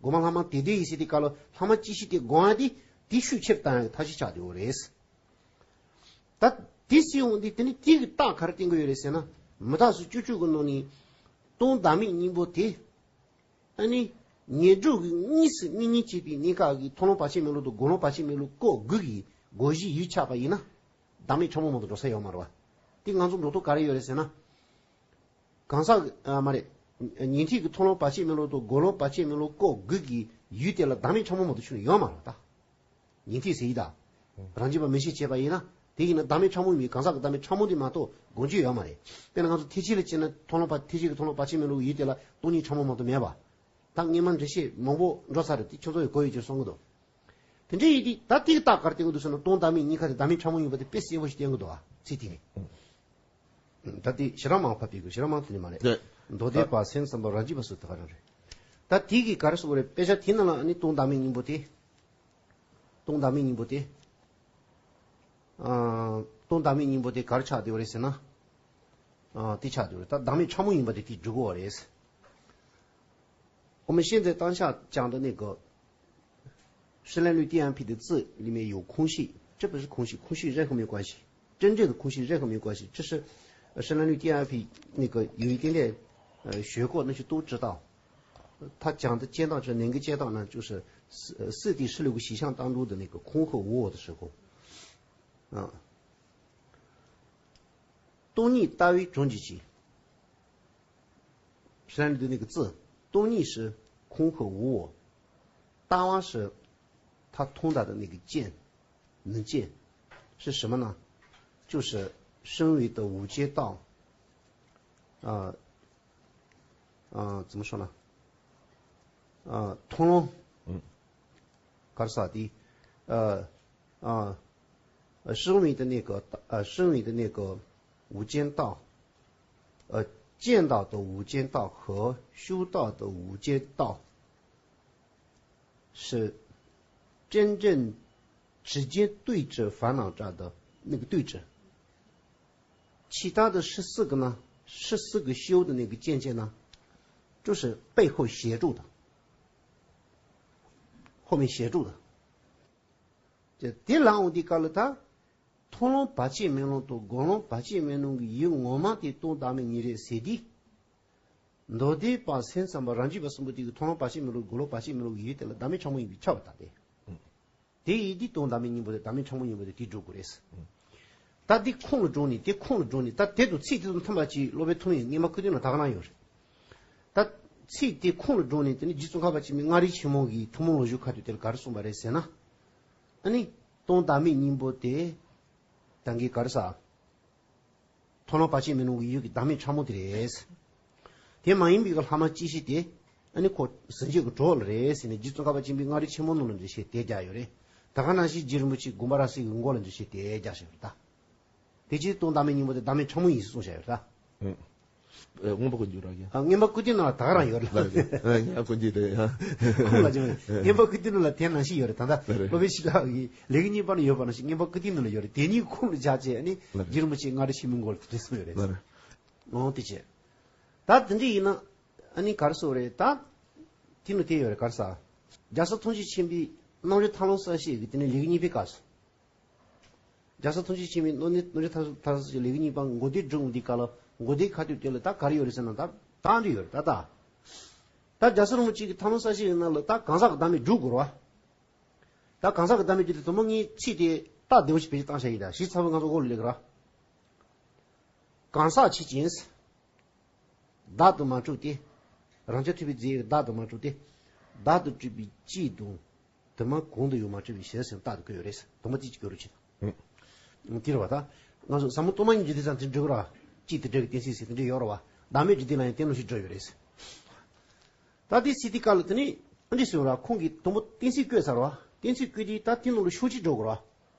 སྒོམ་པ་ལྷག་མ་དོན་ལྡན་ཡིན་ཟེར་དུས་སྐབས་ལ་ལྷག་མ་བཅད་ཤེས་དེ་སྒོམ་པ་དེ་དེ་ཤུགས་ཆེར་བཏང་ཡག་ཐབས་ཤེས་ཆགས་བསྡད་ཡོད་རེད། ད་དེ་སྲིད་འོང་དུས་དེ་ནི་དེ་གི་རྟགས་ག་རེ་བསྟན་གྱི་ཡོད་རེད་ཟེར་ན། མུ་སྟེགས་སུ་བཅུ་དྲུག་གི་ནང་ནས་སྟོང་བདག་མེད་གཉིས་པོ་དེ། ཨ་ནི་ངན་འགྲོ་གི་གཉིས་སུ་གཉིས་གཉིས་བྱེད་པའི་གནས་སྐབས་ཀྱི་མཐོང་ལམ་བར་ཆད་མེད་ལམ་དང་སྒོམ་ལམ་བར་ཆད་མེད་ལམ་སྐོར་དགུ་གི་སྒོ་བཞིའི་ཡུལ་ཆགས་པ་ཡིན་ན། བདག་མེད་ཕྲ་མོ་མ་གཏོགས་འགྲོ་ས་ཡོད་མ་རེད་བ། དེ་ང་ཚོ་འགྲོ་ལྡོག་ག་རེ་ཡོད་རེད་ཟེར་ན། གང་ཟག་གི་ཨ་མ་རེད། ཉན་ཐོས་ཀྱི་མཐོང་ལམ་བར་ཆད་མེད་ལམ་དང་སྒོམ་ལམ་བར་ཆད་མེད་ལམ་སྐོར་དགུ་གི་ཡུལ་དེ་ལ་བདག་མེད་ཕྲ་མོ་མ་གཏོགས་ཆུང་ནས་ཡོད་མ་རེད་ད། ཉན་ཐོས་ཟེར་ཡི་ད། རང་རྒྱུད་པ་མིག་ཤེས་བྱས་པ་ཡིན་ན། དེ་ཡིན་ན་བདག་མེད་ཕྲ་མོ་ཡིན་པའི་གང་ཟག་གི་བདག་མེད་ཕྲ་མོ་དེ་མ་གཏོགས་སྒོམ་རྒྱུ་ཡོད་མ་རེད། དཔེར་ན་ང་ཚོ་ཐེག་ཆེན་ལ་སྐྱེས་ན་མཐོང་ལམ་བར། ཐེག་ཆེན་གྱི་མཐོང་ལམ་བར་ཆད་མེད་ལམ་གྱི་ཡུལ་དེ་ལ་སྟོང་ཉིད་ཕྲ་མོ་མ་གཏོགས་མེད་པ། ད་སྔོན་མ་འགྲེལ་བཤད་མང་པོ་འགྲོ་ཚར་རེད་དེ། ཁྱོད་ཚོ་ཡི་གོ་ཡོད་ཅེས་གསུང་གི་འདུག་དེ་འདྲ་ཡིན་དུས་ད་དེ་གི་རྟགས་ག་རེ་བསྟན་གྱི་འདུག་ཟེར་ན། སྟོང་བདག་མེད་གཉིས་ཀ་དེ་བདག་མེད་ཕྲ་མོ་ཡིན་པ་དེ་དཔེ་གསལ་པོ་ཞིག་བསྟན་གྱི་འདུག་ཨ། ཚིག་དེ་ནི། ད་དེ་ཞེ་དྲག་མང་བ་ཕབ་པའི་གི་ཞེ་དྲག་མང་དེ་ནི་མ་རེད། ནས། མདོ་སྡེ་པ་སེམས་ཙམ་པ་རང་རྒྱུད་པ་སོགས་དེ་ག་རང་རེད། ད་དེ་གི་ག་རེ་ཟེར་དགོས་རེད། དཔེ་ཆ་དེ་ནང་ལ་ཨ་ནི་སྟོང་བདག་མེད་གཉིས་པོ་དེ། སྟོང་བདག་མེད་གཉིས་པོ་དེ། ཨ། སྟོང་བདག་མེད་གཉིས་པོ་དེ་ག་རེ་ཆགས་བསྡད་པ་རེད་ཟེར་ན། ཨ། དེ་ཆགས་བསྡད་པ་རེད། ད་བདག་མེད་ཕྲ་མོ་ཡིན་པ་དེ་དེ་སྒྲུབ་དགོས་པ་རེད། 我们现在当下讲的那个 生老病死的自里面有空性，这不是空性，空性任何没有关系，真正的空性任何没有关系，这是，呃，生老病死那个有一点点，呃，学过那些都知道。他讲的间道是哪个间道呢？就是四，呃，四谛十六个习相当中的那个空和无我的时候，啊， སྟོང་ཉིད་ལྟ་བས་གྲོལ་གྱུར་ཅིང་། 是那个字， སྟོང་ཉིད是空和无我，ལྟ་བ是他通达的那个见，能见，是什么呢？就是声闻的无间道，啊，啊，怎么说呢？啊，通，嗯，卡尔萨蒂，呃， 啊，呃，声闻的那个，呃，声闻的那个无间道，呃，见道的无间道和修道的无间道，是真正直接对治烦恼障的那个对治。其他的十四个呢，十四个修的那个境界呢，就是背后协助的，后面协助的。 དེ་ལའང་འདི་ག་ལ་ད། མཐོང་ལམ་བར་ཆད་མེད་ལམ་དང་སྒོམ་ལམ་བར་ཆད་མེད་ལམ་གྱི་ཡུལ་ངོ་མ་དེ་སྟོང་བདག་མེད་གཉིས་རེད་ཟེར་དུས། མདོ་སྡེ་པ་སེམས་ཙམ་པ་རང་རྒྱུད་པ་གསུམ་པོ་དེ་གི་མཐོང་ལམ་བར་ཆད་མེད་ལམ་སྒོམ་ལམ་བར་ཆད་མེད་ལམ་གྱི་ཡུལ་དེ་ལ་བདག་མེད་ཕྲ་མོ་ཡིན་པས་ཁྱབ་པ་ད་དེ། དེ་ཡིན་དུས་སྟོང་བདག་མེད་གཉིས་པོ་དེ་བདག་མེད་ཕྲ་མོ་ཡིན་པ་དེ་དེ་སྒྲུབ་དགོས་རེད། ད་འདི་ཁུངས་ལ་འདྲོངས་ནས། དེ་ཁུངས་ལ་འདྲོངས་ནས། ད་དེ་དང་ཚིག་དེ་དང་མཐུན་པ་ཅིག་སློབ་དཔོན་ཐུབ་པའི་སྔོན་མ་སྐུ་དུས་ན་ད་ག་ན་ཡོད་རེད། ད་ཚིག་དེ་ཁུངས་ལ་འདྲོངས་ནས། དེ་ནི་རྗེ་ཙོང་ཁ་པ་ཆེན་པོས་མངའ་རིས་ཆེན་མོ་གི་ཐུན་མོང་ལོ་རྒྱུས་ཁ་ཐུག་དེ་ལ་ག་རེ་གསུངས་པ་རེད་ཟེར་ན། ཨ་ནི་སྟོང་བདག་མེད་གཉིས་པོ་དེ་ད་གིན་ག་རེ་ཟེར། མཐོང་ལམ་བར་ཆད་མེད་ལམ་གྱི་ཡུལ་གྱི་བདག་མེད་ཕྲ་མོ་དེ་རེད། དེ་མ་ཡིན་པའི་གི་ལྷག་མ་བཅད་ཤེས་དེ་ཨ་ནི་ཁོ་ཟིན་བྲིས་ཀྱི་གྲོགས་ལ་རེད་ཟེར་ནས། རྗེ་ཙོང་ཁ་པ་ཆེན་པོས་མངའ་རིས་ཆེན་མོ་ནང་ལ་འགྲེལ་བཤད་དེ་རྒྱག་ཡོད་རེད། ད་ག་ནང་བཞིན་རྗེ་རིན་པོ་ཆེས་དགོངས་པ་རབ་གསལ་གྱི་མགོ་ལ་འགྲེལ་བཤད་དེ་རྒྱག་བཞག་ཡོད་རེད་ད། དེ་ཕྱིར་སྟོང་བདག་མེད་སྙིང་པོ་དེ་བདག་མེད་ཕྲ་མོ་ཡིན་ཟེར་གསུངས་བཞག་ཡོད་རེད་ད། ཨེ། མངོན་པ་ཀུན་འདུས་རང་རྒྱལ། ཨ། མངོན་པ་ཀུན་འདུས་ནང་ལ་ད་ག་རང་ཡོད་རེད་ལ། ལ་རེད། ཨེ། མངོན་པ་ཀུན་འདུས་རེད། ཨ། ཁོང་ལ་ཅང་མངོན་པ་ཀུན་འདུས་ནང་ལ་དེ་ནང་བཞིན་ཡོད་རེད་ད། ལ་རེད། སློབ་དཔོན་ཤེས་རབ་ཀྱི་ལེའུ་གཉིས་པ་ན་ཡོད་པ་ནང་བཞིན་མངོན་པ་ཀུན་འདུས་ནང་ལ་ཡོད་རེད། དེ་གཉིས་ཁོངས་ལ་བཞག་བྱས་ཨ་ནི། ལ་རེད། རྗེ་རིན་པོ་ཆེས་མངའ་རིས་ཆེན་མོའི་མགོ་ལ་དེ་འདྲ་གསུངས་ཡོད་རེད། ལ་རེད། འོང་དེ་བྱས། ད་དེ་འདྲ་ཡིན་ན་ཨ་ནི་ག་རེ་ཟེར་རེད་ད། དེ་ནི་དེ་ཡོད་རེད། ག་རེ་ཟེར། རྒྱལ་སྲས་ཐུགས་རྗེ་ཆེན་པོའི་རྣམ་འཕྲུལ་མཐའ་ལམ་གསལ་བྱེད་ཀྱི་དེ་ནི་ལེའུ་གཉིས་པའི་སྐབས་སུ། རྒྱལ་སྲས་ཐུགས་རྗེ་ཆེན་པོའི་རྣམ་འཕྲུལ་མཐའ་ལམ་གསལ་བྱེད་ཀྱི་ལེའུ་གཉིས་པ་མགོ་ལྟོས་སྒྲུབ་འོང་དུས་སྐབས་ལ། མགོ་ལྟོས་ཁ་ཐུག་དེ་ལ་ད་ག་རེ་ཡོད་རེད་ཟེར་ན། ད་ད་འདི་ཡོད་རེད་ད། ད་ད་རྒྱལ་སྲས་རིན་པོ་ཆེ་གི་མཐའ་ལམ་གསལ་བྱེད་ཀྱི་ནང་ལ་ད་གང་ཟག་གི་བདག་མེད་སྒྲུབ་དགོས་རེད་བ། ད་གང་ཟག་གི་བདག་མེད་སྒྲུབ་དུས་དང་པོ་ངས་ཚིག་དེ་ད་བདེ་པོ་ཞིག་བེད་སྤྱོད་བཏང་བཞག་ཡིན་ད། གཞི་ཚ་པོ་ང་ཚོ་འོག་ལ་སླེབས་ཀྱི་རེད། གང་ཟག་ཆོས་ཅན། བདག་ཏུ་མ་གྲུབ་སྟེ། རང་རྐྱ་ཐུབ་པའི་རྫས་ཡོད་བདག་ཏུ་མ་གྲུབ་སྟེ། བདག་ཏུ་གྲུབ་པའི་སྤྱི་དང་དུ་མ་གང་དུ་ཡང་མ་གྲུབ་པའི་ཞེས་ཟེར་རྟག་ཏུ་བཀོད་ཡོད་རེད། དང་པོ་དེ་གཅིག་བཀོད་རོགས་བྱེད། ཨང་། དེ་རེད་བ་ད། ང་ཚོ་ཟབ་མོ་སྟོང་པ་ཉིད་འཇུག་དུས་ཙམ་དེ་འགྲིག་གི་རེད་བ། སྤྱི་དེ་འདྲ་གི་གཏན་ཚིགས་ཟེར་དེ་འདྲ་ཡོད་རེད་བ། བདག་མེད་འཇུག་དུས་ལ་ཡང་དེ་ནང་བཞིན་འགྲོ་ཡོད་རེད། ད་དེ་ཟེར་དུས་སྐབས་ལ་དེ་ནི་ཨ་འདྲ་ཟེར་བ་རེད། ཁོང་གིས་དང་པོ་གཏན་ཚིགས་བཀོད་ཚར་བ། གཏན་ཚིགས་བཀོད་དུས་ད་དེ་ནང་ལ་ཤོག་ཅིག་འགྲོ་དགོས་རེད་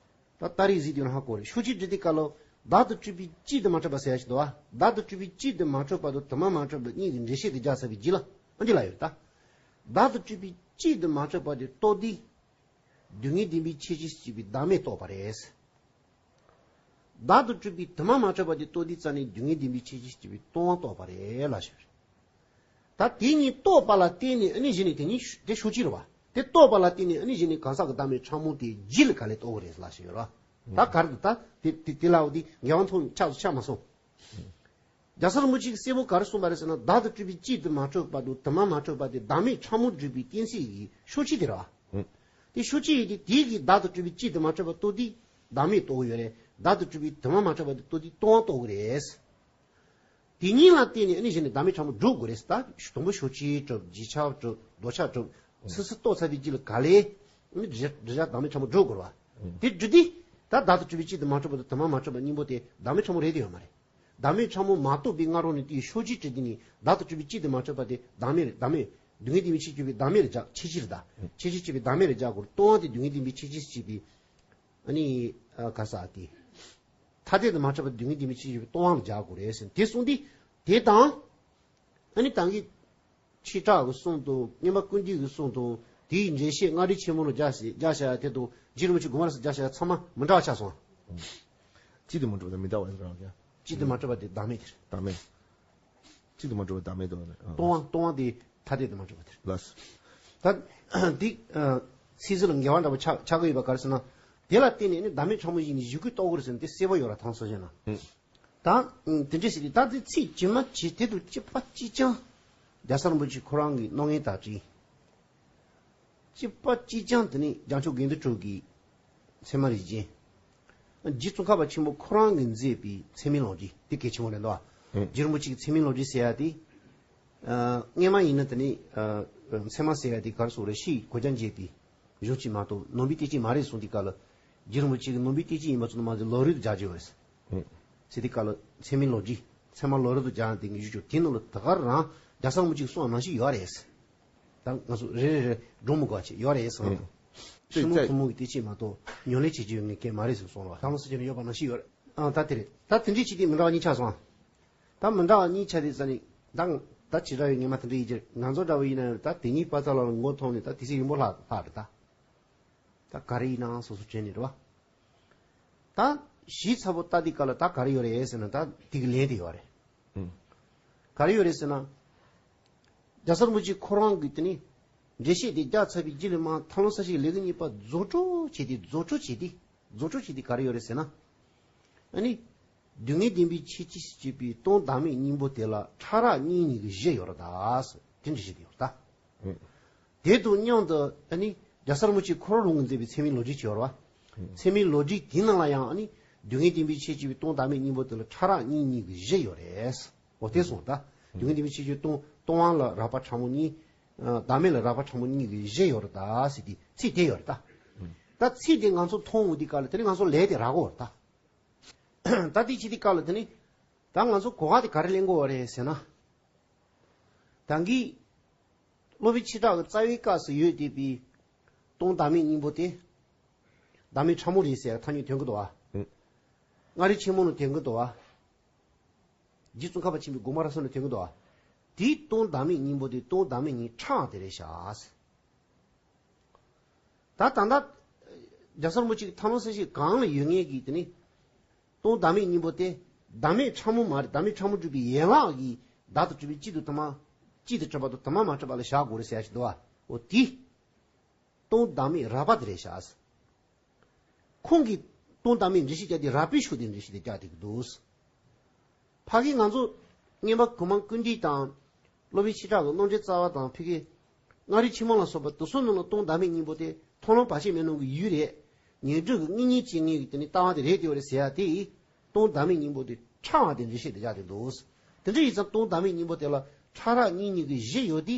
བ། ད་ད་རེས་གཟིགས་དུས་ན་ཧ་གོ་རེད། ཤོག་ཅིག་འབྲི་དུས་སྐབས་ལ། བདག་ཏུ་གྲུབ་པའི་སྤྱི་དུ་མ་གྲུབ་པ་ཟེར་ཡ་ཞིག་འདུག་བ། བདག་ཏུ་གྲུབ་པའི་སྤྱི་དུ་མ་གྲུབ་པ་དང་དུ་མ་མ་གྲུབ་པ་གཉིས་ཀྱི་འགྲེལ་བཤད་དེ་རྒྱག་ཚར་བའི་རྗེས་ལ་ཨ་འདི་ལ་ཡོད་ད། བདག་ཏུ་གྲུབ་པའི་སྤྱི་དུ་མ་གྲུབ་པ་དེ་རྟོགས་དུས། སྡུག་བསྔལ་བདེན་པའི་ཁྱད་ཆོས་སུ་སྐྱེས་པའི་བདག་མེད་རྟོགས་པ་རེད། བདག་ཏུ་གྲུབ་པའི་དུ་མ་མ་གྲུབ་པ་དེ་རྟོགས་དུས་ཙམ་ནས་སྡུག་བསྔལ་བདེན་པའི་ཁྱད་ཆོས་སུ་སྐྱེས་པའི་སྟོང་པ་རྟོགས་པ་རེད་ལ་ཞུ། ད་དེ་གཉིས་རྟོགས་པ་ལ་བརྟེན་ནས་ཨ་ནི་གཞི་ནས་དེ་གཉིས་དེ་ཤོག་ཅིག་རེད་བ། དེ་རྟོགས་པ་ལ་བརྟེན་ནས་ཨ་ནི་གཞི་ནས་གང་ཟག་གི་བདག་མེད་ཕྲ་མོ་དེ་རྗེས་ལ་ག་ལེར་རྟོགས་ཀྱི་རེད་ལ་ཞུ་ཡོད་རེད་བ། ད་ག་རེ་འདུག་ད་དེ་དེ་དེ་ལའོ་དེ་འགལ་བ་མཐོང་ཆགས་སུ་ཆགས་མ་སོང་། རྒྱལ་སྲས་རིན་པོ་ཆེས་གསལ་པོ་ག་རེ་གསུངས་པ་རེད་ཟེར་ན། བདག་ཏུ་གྲུབ་པའི་སྤྱི་དུ་མ་གྲུབ་པ་དང་དུ་མ་མ་གྲུབ་པ་དེ་བདག་མེད་ཕྲ་མོ་སྒྲུབ་པའི་གཏན་ཚིགས་ཀྱི་ཤོག་ཅིག་དེ་རེད་བ། དེ་ཤོག་ཅིག་ཡིན་དུས་དེ་གིས་བདག་ཏུ་གྲུབ་པའི་སྤྱི་དུ་མ་གྲུབ་པ་རྟོགས་དུས་བདག་མེད་རྟོགས་ཀྱི་ཡོད་རེད། བདག་ཏུ་གྲུབ་པའི་དུ་མ་མ་གྲུབ་པ་དེ་རྟོགས་དུས་སྟོང་པ་རྟོགས་ཀྱི་རེད། དེ་གཉིས་ལ་བརྟེན་ནས་ཨ་ནི་གཞི་ནས་བདག་མེད་ཕྲ་མོ་སྒྲུབ་དགོས་རེད། ད་དང་པོ་ཤོག་ཅིག་གྲུབ། རྗེས་ཁྱབ་གྲུབ། ལྡོག་ཁྱབ་གྲུབ། སོ་སོ་རྟོགས་ཚར་བའི་རྗེས་ལ་ག་ལེར་ཨ་ནི་འགྲེལ་བྱ་བདག་མེད་ཕྲ་མོ་སྒྲུབ་དགོས་རེད་བ། དེ་སྒྲུབ་དུས་ད་བདག་ཏུ་གྲུབ་པའི་སྤྱི་དུ་མ་གྲུབ་པ་དང་དུ་མ་མ་གྲུབ་པ་གཉིས་པོ་དེ་བདག་མེད་ཕྲ་མོ་རེད་དེ་ཡོད་མ་རེད། བདག་མེད་ཕྲ་མོ་མ་རྟོགས་པའི་སྔ་རོལ་ནས་དེའི་ཤོག་ཅིག་བྲིས་དུས་ནི་བདག་ཏུ་གྲུབ་པའི་སྤྱི་དུ་མ་གྲུབ་པ་དེ་བདག་མེད་རེད། བདག་མེད། སྡུག་བསྔལ་བདེན་པའི་ཁྱད་ཆོས་སྐྱེས་པའི་བདག་མེད་རེད་བཞག་ཁྱད་ཆོས་སྐྱེས་པའི་བདག་མེད་རེད་བཞག་གོ། སྟོང་པ་དེ་སྡུག་བསྔལ་བདེན་པའི་ཁྱད་ཆོས་སྐྱེས་པའི་ཨ་ནི་ཨ་ག་ས་དེ། ཐ་དད་དུ་མ་ཆགས་པ་སྡུག་བསྔལ་བདེན་པའི་ཁྱད་ཆོས་སྐྱེས་པའི་སྟོང་པ་ལ་བཞག་དགོས་རེད་ཟེར། དེ་གསུངས་དུས་དེ་དང་། ཨ་ནི་ད་གིན་ཆོས་གྲགས་ཀྱི་གསུང་དང་མངོན་པ་ཀུན་འདུས་ཀྱི་གསུང་དང་དེའི་འགྲེལ་བཤད་མངའ་རིས་ཆེན་མོ་ལ་རྒྱག་བྱས་རྒྱག་བྱ་ཡ་དེ་དང་རྗེ་རིན་པོ་ཆེ་དགོངས་པ་རབ་གསལ་རྒྱག་བྱ་ཡ་ཚང་མ་མི་འདྲ་བ་ཆགས་སོང་། གཅིག་ཏུ་མ་གྲུབ་པ་དང་མི་འདྲ་བ་ཡིན་རང་ཀྱང་། གཅིག་ཏུ་མ་གྲུབ་པ་དེ་བདག་མེད་དེ་རེད། བདག་མེད། གཅིག་ཏུ་མ་གྲུབ་པ་བདག་མེད་དོ། སྟོང་པ་སྟོང་པ་དེ་ཐ་དད་དུ་མ་གྲུབ་པ་དེ་རེད། ལགས། ད་འདི་ཚིག་ཟུར་ལ་འགལ་བ་འདྲ་པོ་ཆགས་ཆགས་ཀྱི་ཡོད་པ་ག་རེ་ཟེར་ན། དེ་ལ་བརྟེན་ནས་ནི་བདག་མེད་ཕྲ་མོ་ཡིན་ནི་གཞི་ཀུན་རྟོགས་དགོས་རེད་ཟེར་ན་དེ་གསལ་པོ་ཡོད་ར་ཐང་སོ་བྱས་ན། ད་དེ་འདྲ་ཞིག་རེད། ད་དེ་ཚིག་ཇི་མ་ཇི་དེ་དུ་གཅིག་པ་གཅིག་རྐྱང་རྒྱལ་སྲས་རིན་པོ་ཆེ་ཁོ་རང་གི་མནོ་ངན་དག་ཅིག་གཅིག་པ་གཅིག་རྐྱང་དེ་ནི་བྱང་ཆུབ་དགེ་འདུན་གྲུབ་ཀྱི་ཚད་མ་རིགས་ཅན། རྗེ་ཙོང་ཁ་པ་ཆེན་པོ་ཁོ་རང་གིས་མཛད་པའི་ཚད་མའི་ལོ་རྒྱུས་དེ་གལ་ཆེན་པོ་རེད་འདུག་བ། རྗེ་རིན་པོ་ཆེ་གི་ཚད་མའི་ལོ་རྒྱུས་ཟེར་ཡ་དེ། སྔས་མ་ཡིན་ན་དེ་ནི་ཚད་མ་ཟེར་ཡ་དེ་ག་རེ་ཟེར་དགོས་རེད། ཕྱིའི་གོ་རྒྱ་འབྱེད་པའི་གཞུང་ཅིག་མ་གཏོགས་ནང་པའི་གཏན་ཚིགས་མ་རེད་གསུངས་དུས་སྐབས་ལ། རྗེ་རིན་པོ་ཆེ་གིས་ནང་པའི་གཏན་ཚིགས་ཡིན་པ་ཚོ་ནི་མ་ཟད་ལོ་རྒྱུས་དུ་སྦྱར་གྱི་ཡོད་རེད། ཟེར་དུས་སྐབས་ལ་ཚད་མའི་ལོ་རྒྱུས་ཚད་མ་ལོ་རྒྱུས་དུ་སྦྱར་ཡ་དེ་ངས་ཞུ་ཆོག་དེ་ནང་ལ་ད་ག་རང་རྒྱལ་སྲས་རིན་པོ་ཆེ་གིས་གསུངས་པ་ནང་བཞིན་ཡོད་རེད། ད་ང་ཚོ་རེ་རེ་རེ་སྒྲུང་མི་དགོས་པ་བྱས་ཡོད་རེད་ཟེར་བ་དང་། ཕྱི་མོ་ཐུན་མོང་གི་གཏན་ཚིགས་མ་གཏོགས་ཉམས་ལེན་བྱེད་རྒྱུ་ཡོད་ངེས་སྐལ་མ་རེད་ཟེར་གསུངས་པ་དང་པོ་ས་ཆ་ནས་ཡོད་པ་ནང་བཞིན་ཡོད་རེད། ཨང་ད་དེ་རེད། ད་དེ་འདྲའི་ཆེད་དུ་མི་འདྲ་བ་གཉིས་ཆགས་སོང་། ད་མི་འདྲ་བ་གཉིས་ཆགས་དུས་ཙ་ནི་ད་ད་བྱེ་བྲག་ཡོད་ངེས་མ་དེ་འདྲ་ཡིན་གྱི་ང་ཚོ་འདྲ་བོ་ཡིན་ན་ད་དེ་གཉིས་པ་ཚ་ལ་མགོ་ཐོག་ནས་ད་དེ་སྲིད་རིང་པོ་ལྷག་ལྷག་རེད་ད། ད་ག་རེ་ཡིན་ནའང་སོ་སོ་དྲན་ནས་རེད་བ། ད་གཞི་ཚ་པོ་ལྟ་དུས་སྐབས་ལ་ད་ག་རེ་ཡོད་རེད་ཟེར་ན་ད་དེ་གི་ལན་དེ་ཡོད་རེད། ག་རེ་ཡོད་རེད་ཟེར་ན། རྒྱལ་སྲས་རིན་པོ་ཆེ་ཁོ་རང་གིས་དེ་ནི་འགྲེལ་བཤད་དེ་རྒྱག་ཚར་བའི་རྗེས་ལ་མར་ཐར་ལམ་གསལ་བྱེད་ཀྱི་ལེའུ་གཉིས་པ་རྫོགས་སྤྲོ་བྱས་ཏེ་རྫོགས་སྤྲོ་བྱས་ཏེ་རྫོགས་སྤྲོ་བྱས་ཏེ་ག་རེ་ཡོད་རེད་ཟེར་ན། ཨ་ནི། སྡུག་བསྔལ་བདེན་པའི་ཁྱད་ཆོས་སུ་སྐྱེས་པའི་སྟོང་བདག་མེད་གཉིས་པོ་དེ་ལ་ཕྲ་རགས་གཉིས་གཉིས་ཀྱི་གཞི་ཡོད་རེད་ད། དེ་འདྲ་ཞིག་ཡོད་རེད་ད། དེ་དང་མཉམ་དུ་ཨ་ནི་རྒྱལ་སྲས་རིན་པོ་ཆེ་ཁོ་རང་རང་གིས་མཛད་པའི་ཚད་མའི་ལོ་རྒྱུས་ཅིག་ཡོད་རེད་བ། ཚད་མའི་ལོ་རྒྱུས་དེའི་ནང་ལ་ཡང་ཨ་ནི་སྡུག་བསྔལ་བདེན་པའི་ཁྱད་ཆོས་པའི་སྟོང་བདག་མེད་གཉིས་པོ་དེ་ལ་ཕྲ་རགས་གཉིས་གཉིས་ཀྱི་གཞི་ཡོད་རེད། འོ་དེ་གསུངས་ད། སྡུག་བསྔལ་བདེན་པའི་ཁྱད་ཆོས་སྟོང་སྟོང་པ་ལ་རགས་པ་ཕྲ་མོ་གཉིས། བདག་མེད་ལ་རགས་པ་ཕྲ་མོ་གཉིས་ཀྱི་གཞི་ཡོད་རེད་ད་ཟེར་དེ་ཚིག་དེ་ཡོད་རེད་ད། ད་ཚིག་དེ་ང་ཚོ་མཐོང་འོང་དུས་སྐབས་ལ་དེ་ནི་ང་ཚོ་ལས་དེ་རག་གི་ཡོད་རེད་ད། ད་དེ་བྱེད་དུས་སྐབས་ལ་དེ་ནི། ད་ང་ཚོ་གོ་བ་དེ་ག་རེ་ལེན་དགོས་པ་རེད་ཟེར་ན། ད་གིན། སློབ་དཔོན་ཆོས་གྲགས་ཀྱི་རྩ་བའི་སྐབས་སུ་ཡོད་བསྡད་པའི། སྟོང་བདག་མེད་གཉིས་པོ་དེ། བདག་མེད་ཕྲ་མོ་རེད་ཟེར་ཐ་སྙད་འདོན་གྱི་འདུག་བ། ཨང་། མངའ་རིས་ཆེན་མོ་ནང་ཐོན་གྱི་འདུག་བ། རྗེ་ཙོང་ཁ་པ་ཆེན་པོའི་དགོངས་པ་རབ་གསལ་ནང་ཐོན་གྱི་འདུག་བ། དེའི་སྟོང་བདག་མེད་སྙིང་པོ་དེ་སྟོང་བདག་མེད་སྙིང་ཕྲ་བ་དེ་རེད་ཤག། ད་ད་ལྟ་རྒྱལ་ཚབ་རིན་པོ་ཆེ་གི་ཐབས་ལམ་གསལ་བྱེད་གང་ལ་ཡོད་ངེས་ཀྱི་དེ་ནི། སྟོང་བདག་མེད་སྙིང་པོ་སྟེ། བདག་མེད་ཕྲ་མོ་མ་རེད། བདག་མེད་ཕྲ་མོ་སྒྲུབ་པའི་ཡན་ལག་གིས་བདག་ཏུ་གྲུབ་པའི་གཅིག་ཏུ་དུ་མ། གཅིག་ཏུ་གྲུབ་པ་དང་དུ་མ་མ་གྲུབ་པ་ལ་བཞག་དགོས་རེད་ཟེར་ཡ་ཞིག་འདུག་བ། འོ་དེ། སྟོང་བདག་མེད་རགས་པ་དེ་རེད་ཤག། ཁོང་གིས་སྟོང་བདག་མེད་འགྲེལ་བཤད་རྒྱག་དེ་རགས་པའི་ཤུགས་དེ་འགྲེལ་བཤད་དེ་རྒྱག་དེ་འདུག། ཕ་གི་ང་ཚོ་རྔན་པ་གོང་མ་ཀུན་འདུས་དང་། སློབ་དཔོན་ཆོས་གྲགས་ཀྱི་རྣམ་འགྲེལ་རྩ་བ་དང་ཕ་གི། མངའ་རིས་ཆེན་མོ་ལ་སོགས་པ་དེ་ཚོ་ནང་ལ་སྟོང་བདག་མེད་སྙིང་པོ་དེ་མཐོང་ལམ་བར་ཆད་མེད་ལམ་གྱི་ཡུལ་རེད། ངེས་འབྱུང་གི་དངོས་གཉེན་བྱེད་ངེས་ཀྱི་དེ་ནི་ལྟ་བ་དེ་རེད་དེ་བ་རེད་ཟེར་ཡ་དེ་ཡིས། སྟོང་བདག་མེད་སྙིང་པོ་དེ་ཕྲ་བ་དེ་འགྲེལ་བཤད་དེ་རྒྱག་དེ་འདུག། དེ་འདྲ་ཡིན་ཙང་སྟོང་བདག་མེད་སྙིང་པོ་དེ་ལ་ཕྲ་རགས་གཉིས་གཉིས་ཀྱི་གཞི་ཡོད་དེ།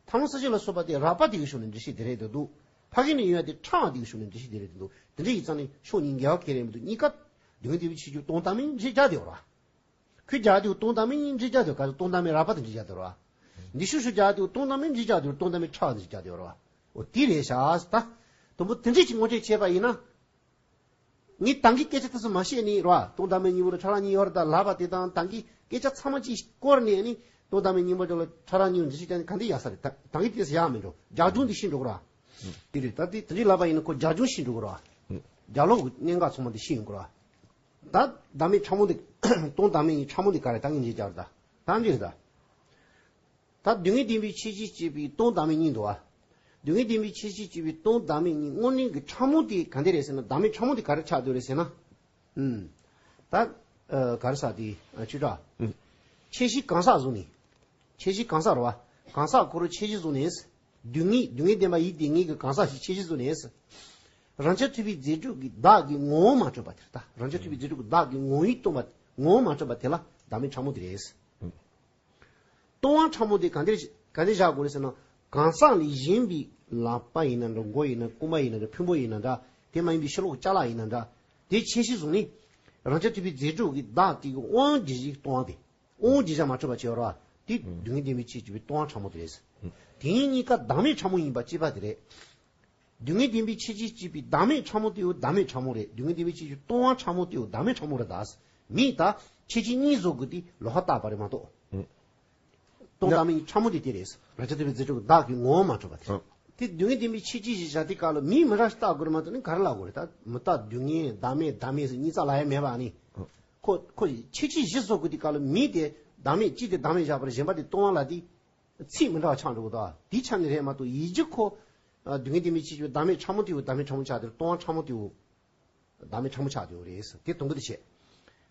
ཐབས་ལམ་གསལ་བྱེད་ལ་སོགས་པ་དེ་རགས་པ་དེ་གི་ཕྱོགས་ནས་འགྲེལ་བཤད་དེ་རེད་དེ་འདུག། ཕ་གི་ནས་ཡོང་ཡ་དེ་ཕྲ་བ་དེ་གི་ཕྱོགས་ནས་འགྲེལ་བཤད་དེ་རེད་དེ་འདུག། དེ་འདྲ་ཡིན་ཙང་ནི་ཕྱོགས་གཉིས་འགལ་བ་ག་རེ་མི་འདུག། གཉིས་ཀ་སྡུག་བསྔལ་བདེན་པའི་ཆོས་ཀྱི་སྟོང་བདག་མེད་འགྲེལ་བཤད་རྒྱག་དེ་ཡོད་ར། ཁོས་རྒྱག་དེ་སྟོང་བདག་མེད་གཉིས་འགྲེལ་བཤད་རྒྱག་དེ་ག་ཚོད་སྟོང་བདག་མེད་རགས་པ་དེ་འགྲེལ་བཤད་རྒྱག་དེ་ཡོད་ར། འདི་ཤུགས་ཤུགས་རྒྱག་དེ་སྟོང་བདག་མེད་འགྲེལ་བཤད་རྒྱག་དེ་སྟོང་བདག་མེད་ཕྲ་བ་དེ་འགྲེལ་བཤད་རྒྱག་དེ་ཡོད་ར། འོ་དེ་རེད་ཤག་ད། དུམ་བུ་དེ་འདྲས་ཀྱི་ངོ་སྤྲོད་བྱས་པ་ཡིན་ན། ངས་ད་གིན་སྐད་ཆ་དེ་ཚོ་མ་བཤད་ནས་ར། སྟོང་བདག་མེད་སྙིང་པོ་ལ་ཕྲ་རགས་གཉིས་ཡོད་རེད་ད་ལབ་པ་དེ་དང་ད་གིན་སྐད་ཆ་ཚང་མ་གཅིག་བསྐོར་ནས་ནི། སྟོང་བདག་མེད་སྙིང་པོ་ལ་ཕྲ་རགས་གཉིས་འགྲེལ་བཤད་རྒྱག་ནས་ག་འདི་ཡག་ས་རེད་ད། ད་གིན་དེ་ཚོ་ཡག་མི་འགྲོ། རྒྱ་གཞུང་འདི་ཤེས་འགྲོ་གི་ར། དེ་རེད་ད། དེ་དེ་འདྲས་ལབ་པ་ཡིན་ན་ཁོ་རྒྱ་གཞུང་ཤེས་འགྲོ་གི་ར། རྒྱ་ལོག་གི་གནད་འགག་ཚང་མ་འདི་ཤེས་ཡོང་གི་ར། ད་བདག་མེད་ཕྲ་མོ་འདི། སྟོང་བདག་མེད་གཉིས་ཕྲ་མོ་འདི་ག་རེ་ད་ངས་འགྲེལ་རྒྱག་རེད་ད། ད་འདི་རེད་ད། ད་སྡུག་བསྔལ་བདེན་པའི་ཆོས་ཅན་སྐྱེས་པའི་སྟོང་བདག་མེད་གཉིས་འདུག་བ། སྡུག་བསྔལ་བདེན་པའི་ཆོས་ཅན་སྐྱེས་པའི་སྟོང་བདག་མེད་གཉིས་དངོས་གནས་ཀྱི་ཕྲ་མོ་དེ་ག་འདྲ་རེད་ཟེར་ན། བདག་མེད་ཕྲ་མོ་དེ་ག་རེ་ཆགས་བསྡད་རེད་ཟེར་ན། ཨུམ། ད། ཨ། ག་རེ་ཟེར་དེ། ཨ། ཆོས་གྲགས། ཨུམ། ཁྱད་གཞི་གང་ཟག་བཟུང་ནས། ཁྱད་གཞི་གང་ཟག་རེད་བ། གང་ཟག་ཁོ་རང་ཁྱད་གཞི་བཟུང་ནས། སྡུག་བསྔལ་སྡུག་བསྔལ་བདེན་པ་ཡིད་བདེ་ངེས་ཀྱི་གང་ཟག་ཞིག་ཁྱད་གཞི་བཟུང་ནས། རང་རྐྱ་ཐུབ་པའི་རྫས་གྲུབ་ཀྱི་བདག་གི་ངོ་བོ་མ་གྲུབ་པ་དེར་ད། རང་རྐྱ་ཐུབ་པའི་རྫས་གྲུབ་ཀྱི་བདག་གི་ངོ་བོས་སྟོང་པ། ངོ་བོ་མ་གྲུབ་པ་དེ་ལ་བདག་མེད་ཕྲ་མོ་དེ་རེད། སྟོང་པ་ཕྲ་མོ་དེ་ག་འདིར་ག་འདིར་བཞག་དགོས་རེད་ཟེར་ན། གང་ཟག་ལས་གཞན་པའི་ལག་པ་ཡིན་ན་འདྲ། མགོ་ཡིན་ན། རྐུན་མ་ཡིན་ན་འདྲ། ཕུང་པོ་ཡིན་ན་འདྲ། དེ་མ་ཡིན་པའི་ཕྱི་ལོགས་ཅ་ལག་ཡིན་ན་འདྲ། དེ་ཁྱད་གཞི་བཟུང་ནས། རང་རྐྱ་ཐུབ་པའི་རྫས་གྲུབ་ཀྱི་བདག་དེ་གི་དབང་གི་གཞིར་སྟོང་པ་དེ། དབང་གི་གཞིར་མ་གྲུབ་པ་བྱས་པ་རེད་བ། དེ་སྡུག་བསྔལ་བདེན་པའི་ཆོས་ཅན་སྐྱེས་པའི་སྟོང་པ་ཕྲ་མོ་དེ་རེད། དེ་གཉིས་གཉིས་ཀ་བདག་མེད་ཕྲ་མོ་ཡིན་པ་གཅིག་པ་དེ་རེད། སྡུག་བསྔལ་བདེན་པའི་ཆོས་ཅན་སྐྱེས་པའི་བདག་མེད་ཕྲ་མོ་དེའོ་བདག་མེད་ཕྲ་མོ་རེད། སྡུག་བསྔལ་བདེན་པའི་ཆོས་ཅན་སྐྱེས་པའི་སྟོང་པ་ཕྲ་མོ་དེའོ་བདག་མེད་ཕྲ་མོ་རེད་ད། མིང་ད་ཁྱད་ཆོས་གཉིས་བཟོ་དགོས་དེ་ལོགས་ཀ་བཏགས་པ་རེད་མ་གཏོགས། སྟོང་བདག་མེད་ཕྲ་མོ་དེ་དེ་རེད། རང་རྐྱ་ཐུབ་པའི་རྫས་གྲུབ་བདག་གི་ངོ་བོ་མ་གྲུབ་པ་དེ་རེད། དེ་སྡུག་བསྔལ་བདེན་པའི་ཆོས་ཅན་ཞེས་བྱ་དེ་ག་ལ་མིང་མི་འདྲ་ཞིག་བཏགས་དགོས་རེད་མ་གཏོགས་ནི་ག་རེ་ལབ་དགོས་རེད་ད། མི་རྟག་སྡུག་བསྔལ་བདག་མེད་བདག་མེད་ཟེར་གཉིས་རྩ་ལ་ཡ་མེད་པ་ནི། ཁོ་ཁོ་ཁྱད་ཆོས་གཞི་བཟོ་དགོས་དེ་ག་ལ་མིང་དེ་བདག་མེད་གཅིག་དེ་བདག་མེད་བཞག་པར་གཞན་པ་དེ་སྟོང་པ་ལ་དེ། ཚིག་མི་འདྲ་བ་ཆགས་འགྲོ་གི་འདུག། དེ་ཆ་ནས་རེད་མ་གཏོགས་ཡིད་ཀྱི་ཁོ། སྡུག་བསྔལ་བདེན་པའི་ཆོས་ཅན་བདག་མེད་ཕྲ་མོ་དེའོ་བདག་མེད་ཕྲ་མོ་ཆགས་དེ་སྟོང་པ་ཕྲ་མོ་དེའོ། བདག་མེད་ཕྲ་མོ་ཆགས་དེའོ་རེད། དེ་དང་པོ་དེ་བྱས།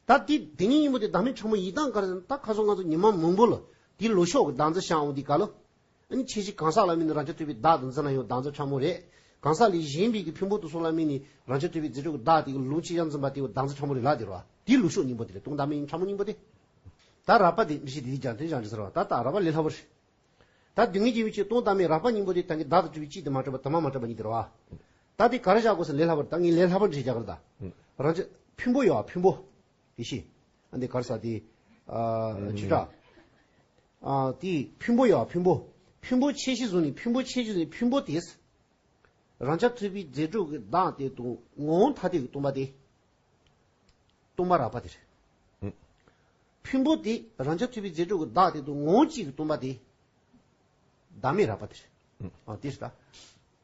ད་དེ་དེ་ཉིད་སྙིང་པོ་དེ་བདག་མེད་ཕྲ་མོ་ཡིན་སྟངས་ག་རེ་ཟེར་ན། ད་ཁ་སང་ང་ཚོ་ཉི་མ་མང་པོ་ལ་དེ་ལུགས་ཕྱོགས་ཀྱི་བདག་འཛིན་བྱུང་བ་དེ་ག་ལ། ཨ་ནི་ཁྱད་གཞི་གང་ཟག་ལ་དམིགས་ནས་རང་རྐྱ་ཐུབ་པའི་བདག་ཏུ་འཛིན་ན་ཡང་བདག་འཛིན་ཕྲ་མོ་རེད། གང་ཟག་ལས་གཞན་པའི་གི་ཕུང་པོ་དེ་ཚོ་ལ་དམིགས་ནས་རང་རྐྱ་ཐུབ་པའི་རྫས་གྲུབ་ཀྱི་བདག་དེ་གི་ལུགས་ཁྱད་གཞི་འཛིན་པ་དེ་བདག་འཛིན་ཕྲ་མོ་རེད་ལབ་དེ་རེད་བ། དེ་ལུགས་ཕྱོགས་སྙིང་པོ་དེ་རེད། སྟོང་བདག་མེད་ཕྲ་མོ་སྙིང་པོ་དེ། ད་རགས་པ་དེ་འགྲེལ་བཤད་དེ་དེ་ཀྱང་དེ་ཀྱང་འགྲེལ་ཟེར་བ། ད་ད་རགས་པ་ལས་སླ་པོ་རེད། ད་སྡུག་བསྔལ་བདེན་པའི་ཆོས་སྟོང་བདག་མེད་རགས་པ་སྙིང་པོ་དེ་ད་གིན་བདག་ཏུ་གྲུབ་པའི་གཅིག་དེ་མ་གྲུབ་པ་དུ་མ་མ་གྲུབ་པ་གཉིས་དེ་རེད་བ། ད་དེ་ག་རེ་བཞག་དགོས་ཟེར་ལས་སླ་པོ་རེད། ད་ངས་ལས་སླ་པོ་འགྲེལ་བཞག་གི་རེད་ད། རང་རྐྱ་ཕུང་པོ་ཡོད་བ་ཕུང་པོ། དེ་ཤེས། ཨ་འདི་ག་རེ་ཟེར་དེ། ཨ་ཆོས་གྲགས། ཨ་དེ་ཕུང་པོ་ཡོད་བ་ཕུང་པོ། ཕུང་པོ་ཁྱད་གཞི་བཟུང་ནས་ཕུང་པོ་ཁྱད་གཞི་བཟུང་ནས་ཕུང་པོ་དེ། རང་རྐྱ་ཐུབ་པའི་རྫས་གྲུབ་ཀྱི་བདག་དེ་དང་ངོ་བོ་ཐ་དད་ཀྱི་སྟོང་པ་དེ། སྟོང་པ་རགས་པ་དེ་རེད། ཨུ། ཕུང་པོ་དེ་རང་རྐྱ་ཐུབ་པའི་རྫས་གྲུབ་ཀྱི་བདག་དེ་དང་ངོ་བོ་གཅིག་གི་སྟོང་པ་དེ། བདག་མེད་རགས་པ་དེ་རེད། ཨུ། ཨ་དེ་རེད་ད།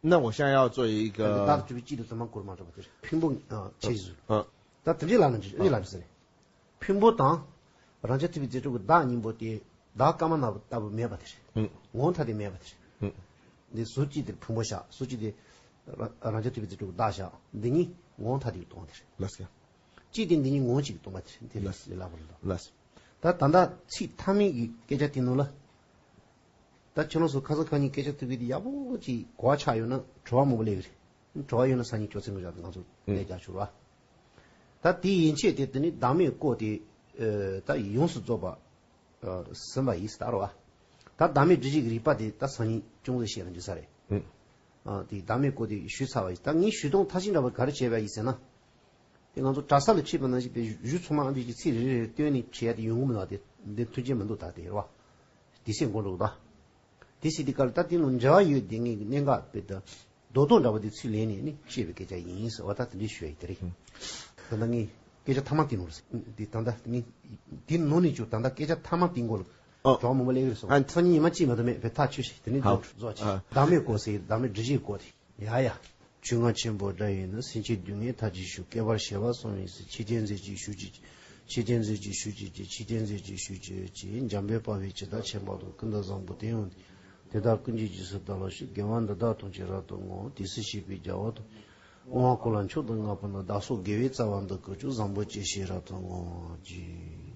那我想要做一个 བདག་ཏུ་གྲུབ་པའི་གཅིག་དང་དུ་མ་གོར་མ་གྲུབ་པ་དེ་རེད། ཕུང་པོ་ཨ་ཁྱད་གཞི་བཟུང་། ཨ། ད་དེ་འདྲའི་ལ་ན་འདྲི་ཨ་ལ་ཟེར། ཕུང་པོ་དང་། རང་རྐྱ་ཐུབ་པའི་རྫས་གྲུབ་ཀྱི་བདག་སྙིང་པོ་དེ། བདག་ཀ་མ་ན་བུ་ལྟ་བུ་མེད་པ་དེ་རེད། ཨུ། ངོ་བོ་ཐ་དད་མེད་པ་དེ་རེད། ཨུ། འདི་ཟུར་གཅིག་དེར་ཕུང་པོ་བཞག་ཟུར་གཅིག་དེ། རང་རང་རྐྱ་ཐུབ་པའི་རྫས་གྲུབ་ཀྱི་བདག་བཞག་འདི་གཉིས་ངོ་བོ་ཐ་དད་ཀྱི་སྟོང་པ་དེ་རེད། ལགས་སོ། གཅིག་དེ་འདི་གཉིས་ངོ་བོ་གཅིག་གི་སྟོང་པ་དེ་རེད། འདི་ལགས་སོ། ལས་སླ་པོ་རེད་ལ། ལགས་སོ། ད་ད་ལྟ་ཚིག་མཐའ་མའི་གི་སྐད་ཆ་དེ་ནང་ལ། ད་ཁྱེད་རང་ཚོ་ཁ་སང་ཁ་ཉིན་སྐད་ཆ་ཐུབ་ཀྱི་དེ་ཡག་པོ་ཅིག་གོ་བ་ཆགས་ཡོད་ན་དྲི་བ་མང་པོ་སླེབས་ཀྱི་རེད། དྲི་བ་ཡོད་ན་སང་ཉིན་སྐྱོར་ཚན་གྱི་བཞག་ཏེ་ང་ཚོ་ལས་རྒྱག་ཆོག་ར། ད་དེའི་ཡན་ཆད་དེ་དེ་ནི་བདག་མེད་སྐོར་དེ་ད་ཡོངས་སུ་རྫོགས་པ་ཟིན་པ་ཡིན་ཟེར་རོ། ད་བདག་མེད་སྒྲུབ་བྱེད་ཀྱི་རིགས་པ་དེ་ད་སང་ཉིན་ཅུང་ཟད་བཤད་ན་འགྲིག་ས་རེད། ཨ་དེ་བདག་མེད་སྐོར་དེ་ཞུས་ཚར་བ་ཡིན། ད་ངས་ཞུ་སྟངས་མཐའ་གཞི་འདྲ་བ་ག་རེ་བྱས་པ་ཡིན་ཟེར་ན། དེ་ང་ཚོ་གྲྭ་ས་ལ་ཁྲིད་པ་ནང་བཞིན་པའི་གཞུང་ཚང་མ་ཨ་འདྲ་ཅིག་ཚིག་རེ་རེ་རེ་བཏོན་ནས་བྱས་ཏེ་ཡོང་གི་མི་འདུག་དེ་འདི་མཐུན་རྐྱེན་མི་འདུག་ད་དེ་རེད་བ། དེ་སེ་མགོ་འགྲོ་གི་ད། དེ་སེ་དེ་ག་ལ་ད་དེ་ནང་འབྲེལ་བ་ཡོད་དེ་ངེས་ཀྱི་གནད་འགག་དཔེ་ད། རྡོག་རྡོག་འདྲ་བ་དེ་ཚུར་ལེན་ནས་ནི་བཤད་པའི་སྐད་ཆ་ཡིན་ཟེར་བ་ད་དེ་འདྲའི་ཞུ་ཡ་ཡིན་དེ་རེད། ད་ལྟ་ངས་ སྐད་ཆ་ཐ་མ་དེ་ནོར་སེ། དེ་ད་ལྟ་ངས་དེ་ནོར་ནས་ཅུ་ད་ལྟ་སྐད་ཆ་ཐ་མ་དེ་མགོ་ལ་ཨོ། གྲོགས་མོ་མོ་ལེགས་རེད་སོང་། ཨ་ཚོ་གཉིས་ཉི་མ་གཅིག་མ་གཏོགས་མེད་པའི་ཐག་ཆོད་ཤིག་དེ་ནས་ཧ། འགྲོ་རྫོགས་ཆེ། ཨ། བདག་མེད་གོ་སའི་བདག་མེད་སྒྲིག་གཞིའི་སྐོར་དེ། ཡ་ཡ། ཆོས་རྔ་ཆེན་པོ་སྒྲ་ཡིས་ནི། སེམས་ཅན་སྡུག་བསྔལ་མཐའ་ཅི་ཞུ། བསྐལ་པར་བྱེ་བ་གསུམ་ཡིན་ཟེར། ཆོས་ཀྱི་མཛོད་ཅིག་ཞུ་ཅིག་ཆོས་ཀྱི་མཛོད་ཅིག་ཞུ་ཅིག་ཅིག་ཆོས་ཀྱི་མཛོད་ཅིག་ཞུ་ཅིག་ཅིག་འཇམ་དཔལ་དཔའ་བོས་ཇི་ལྟར་མཁྱེན་པ་དང་། ཀུན་ཏུ་བཟང་པོ་དེ་ཡང་དེ་དེ་དག་ཀུན་གྱི་རྗེས་སུ་བདག་སློབ་ཤིག་དགེ་བ་འདི་དག་ཐམས་ཅད་རབ་ཏུ་བསྔོ། དེ་སྲིད་གཤེགས་པའི་རྒྱལ་བ་དང་། དབང་བསྐུར་ལ་མཆོག་ཏུ་བསྔགས་པ་ན། བདག་སོགས་དགེ་བའི་རྩ་བ་འདི་བསྐུལ་ཅིག་བཟང་པོ་སྤྱོད་ཕྱིར་རབ་ཏུ་བསྔོ་ཅིག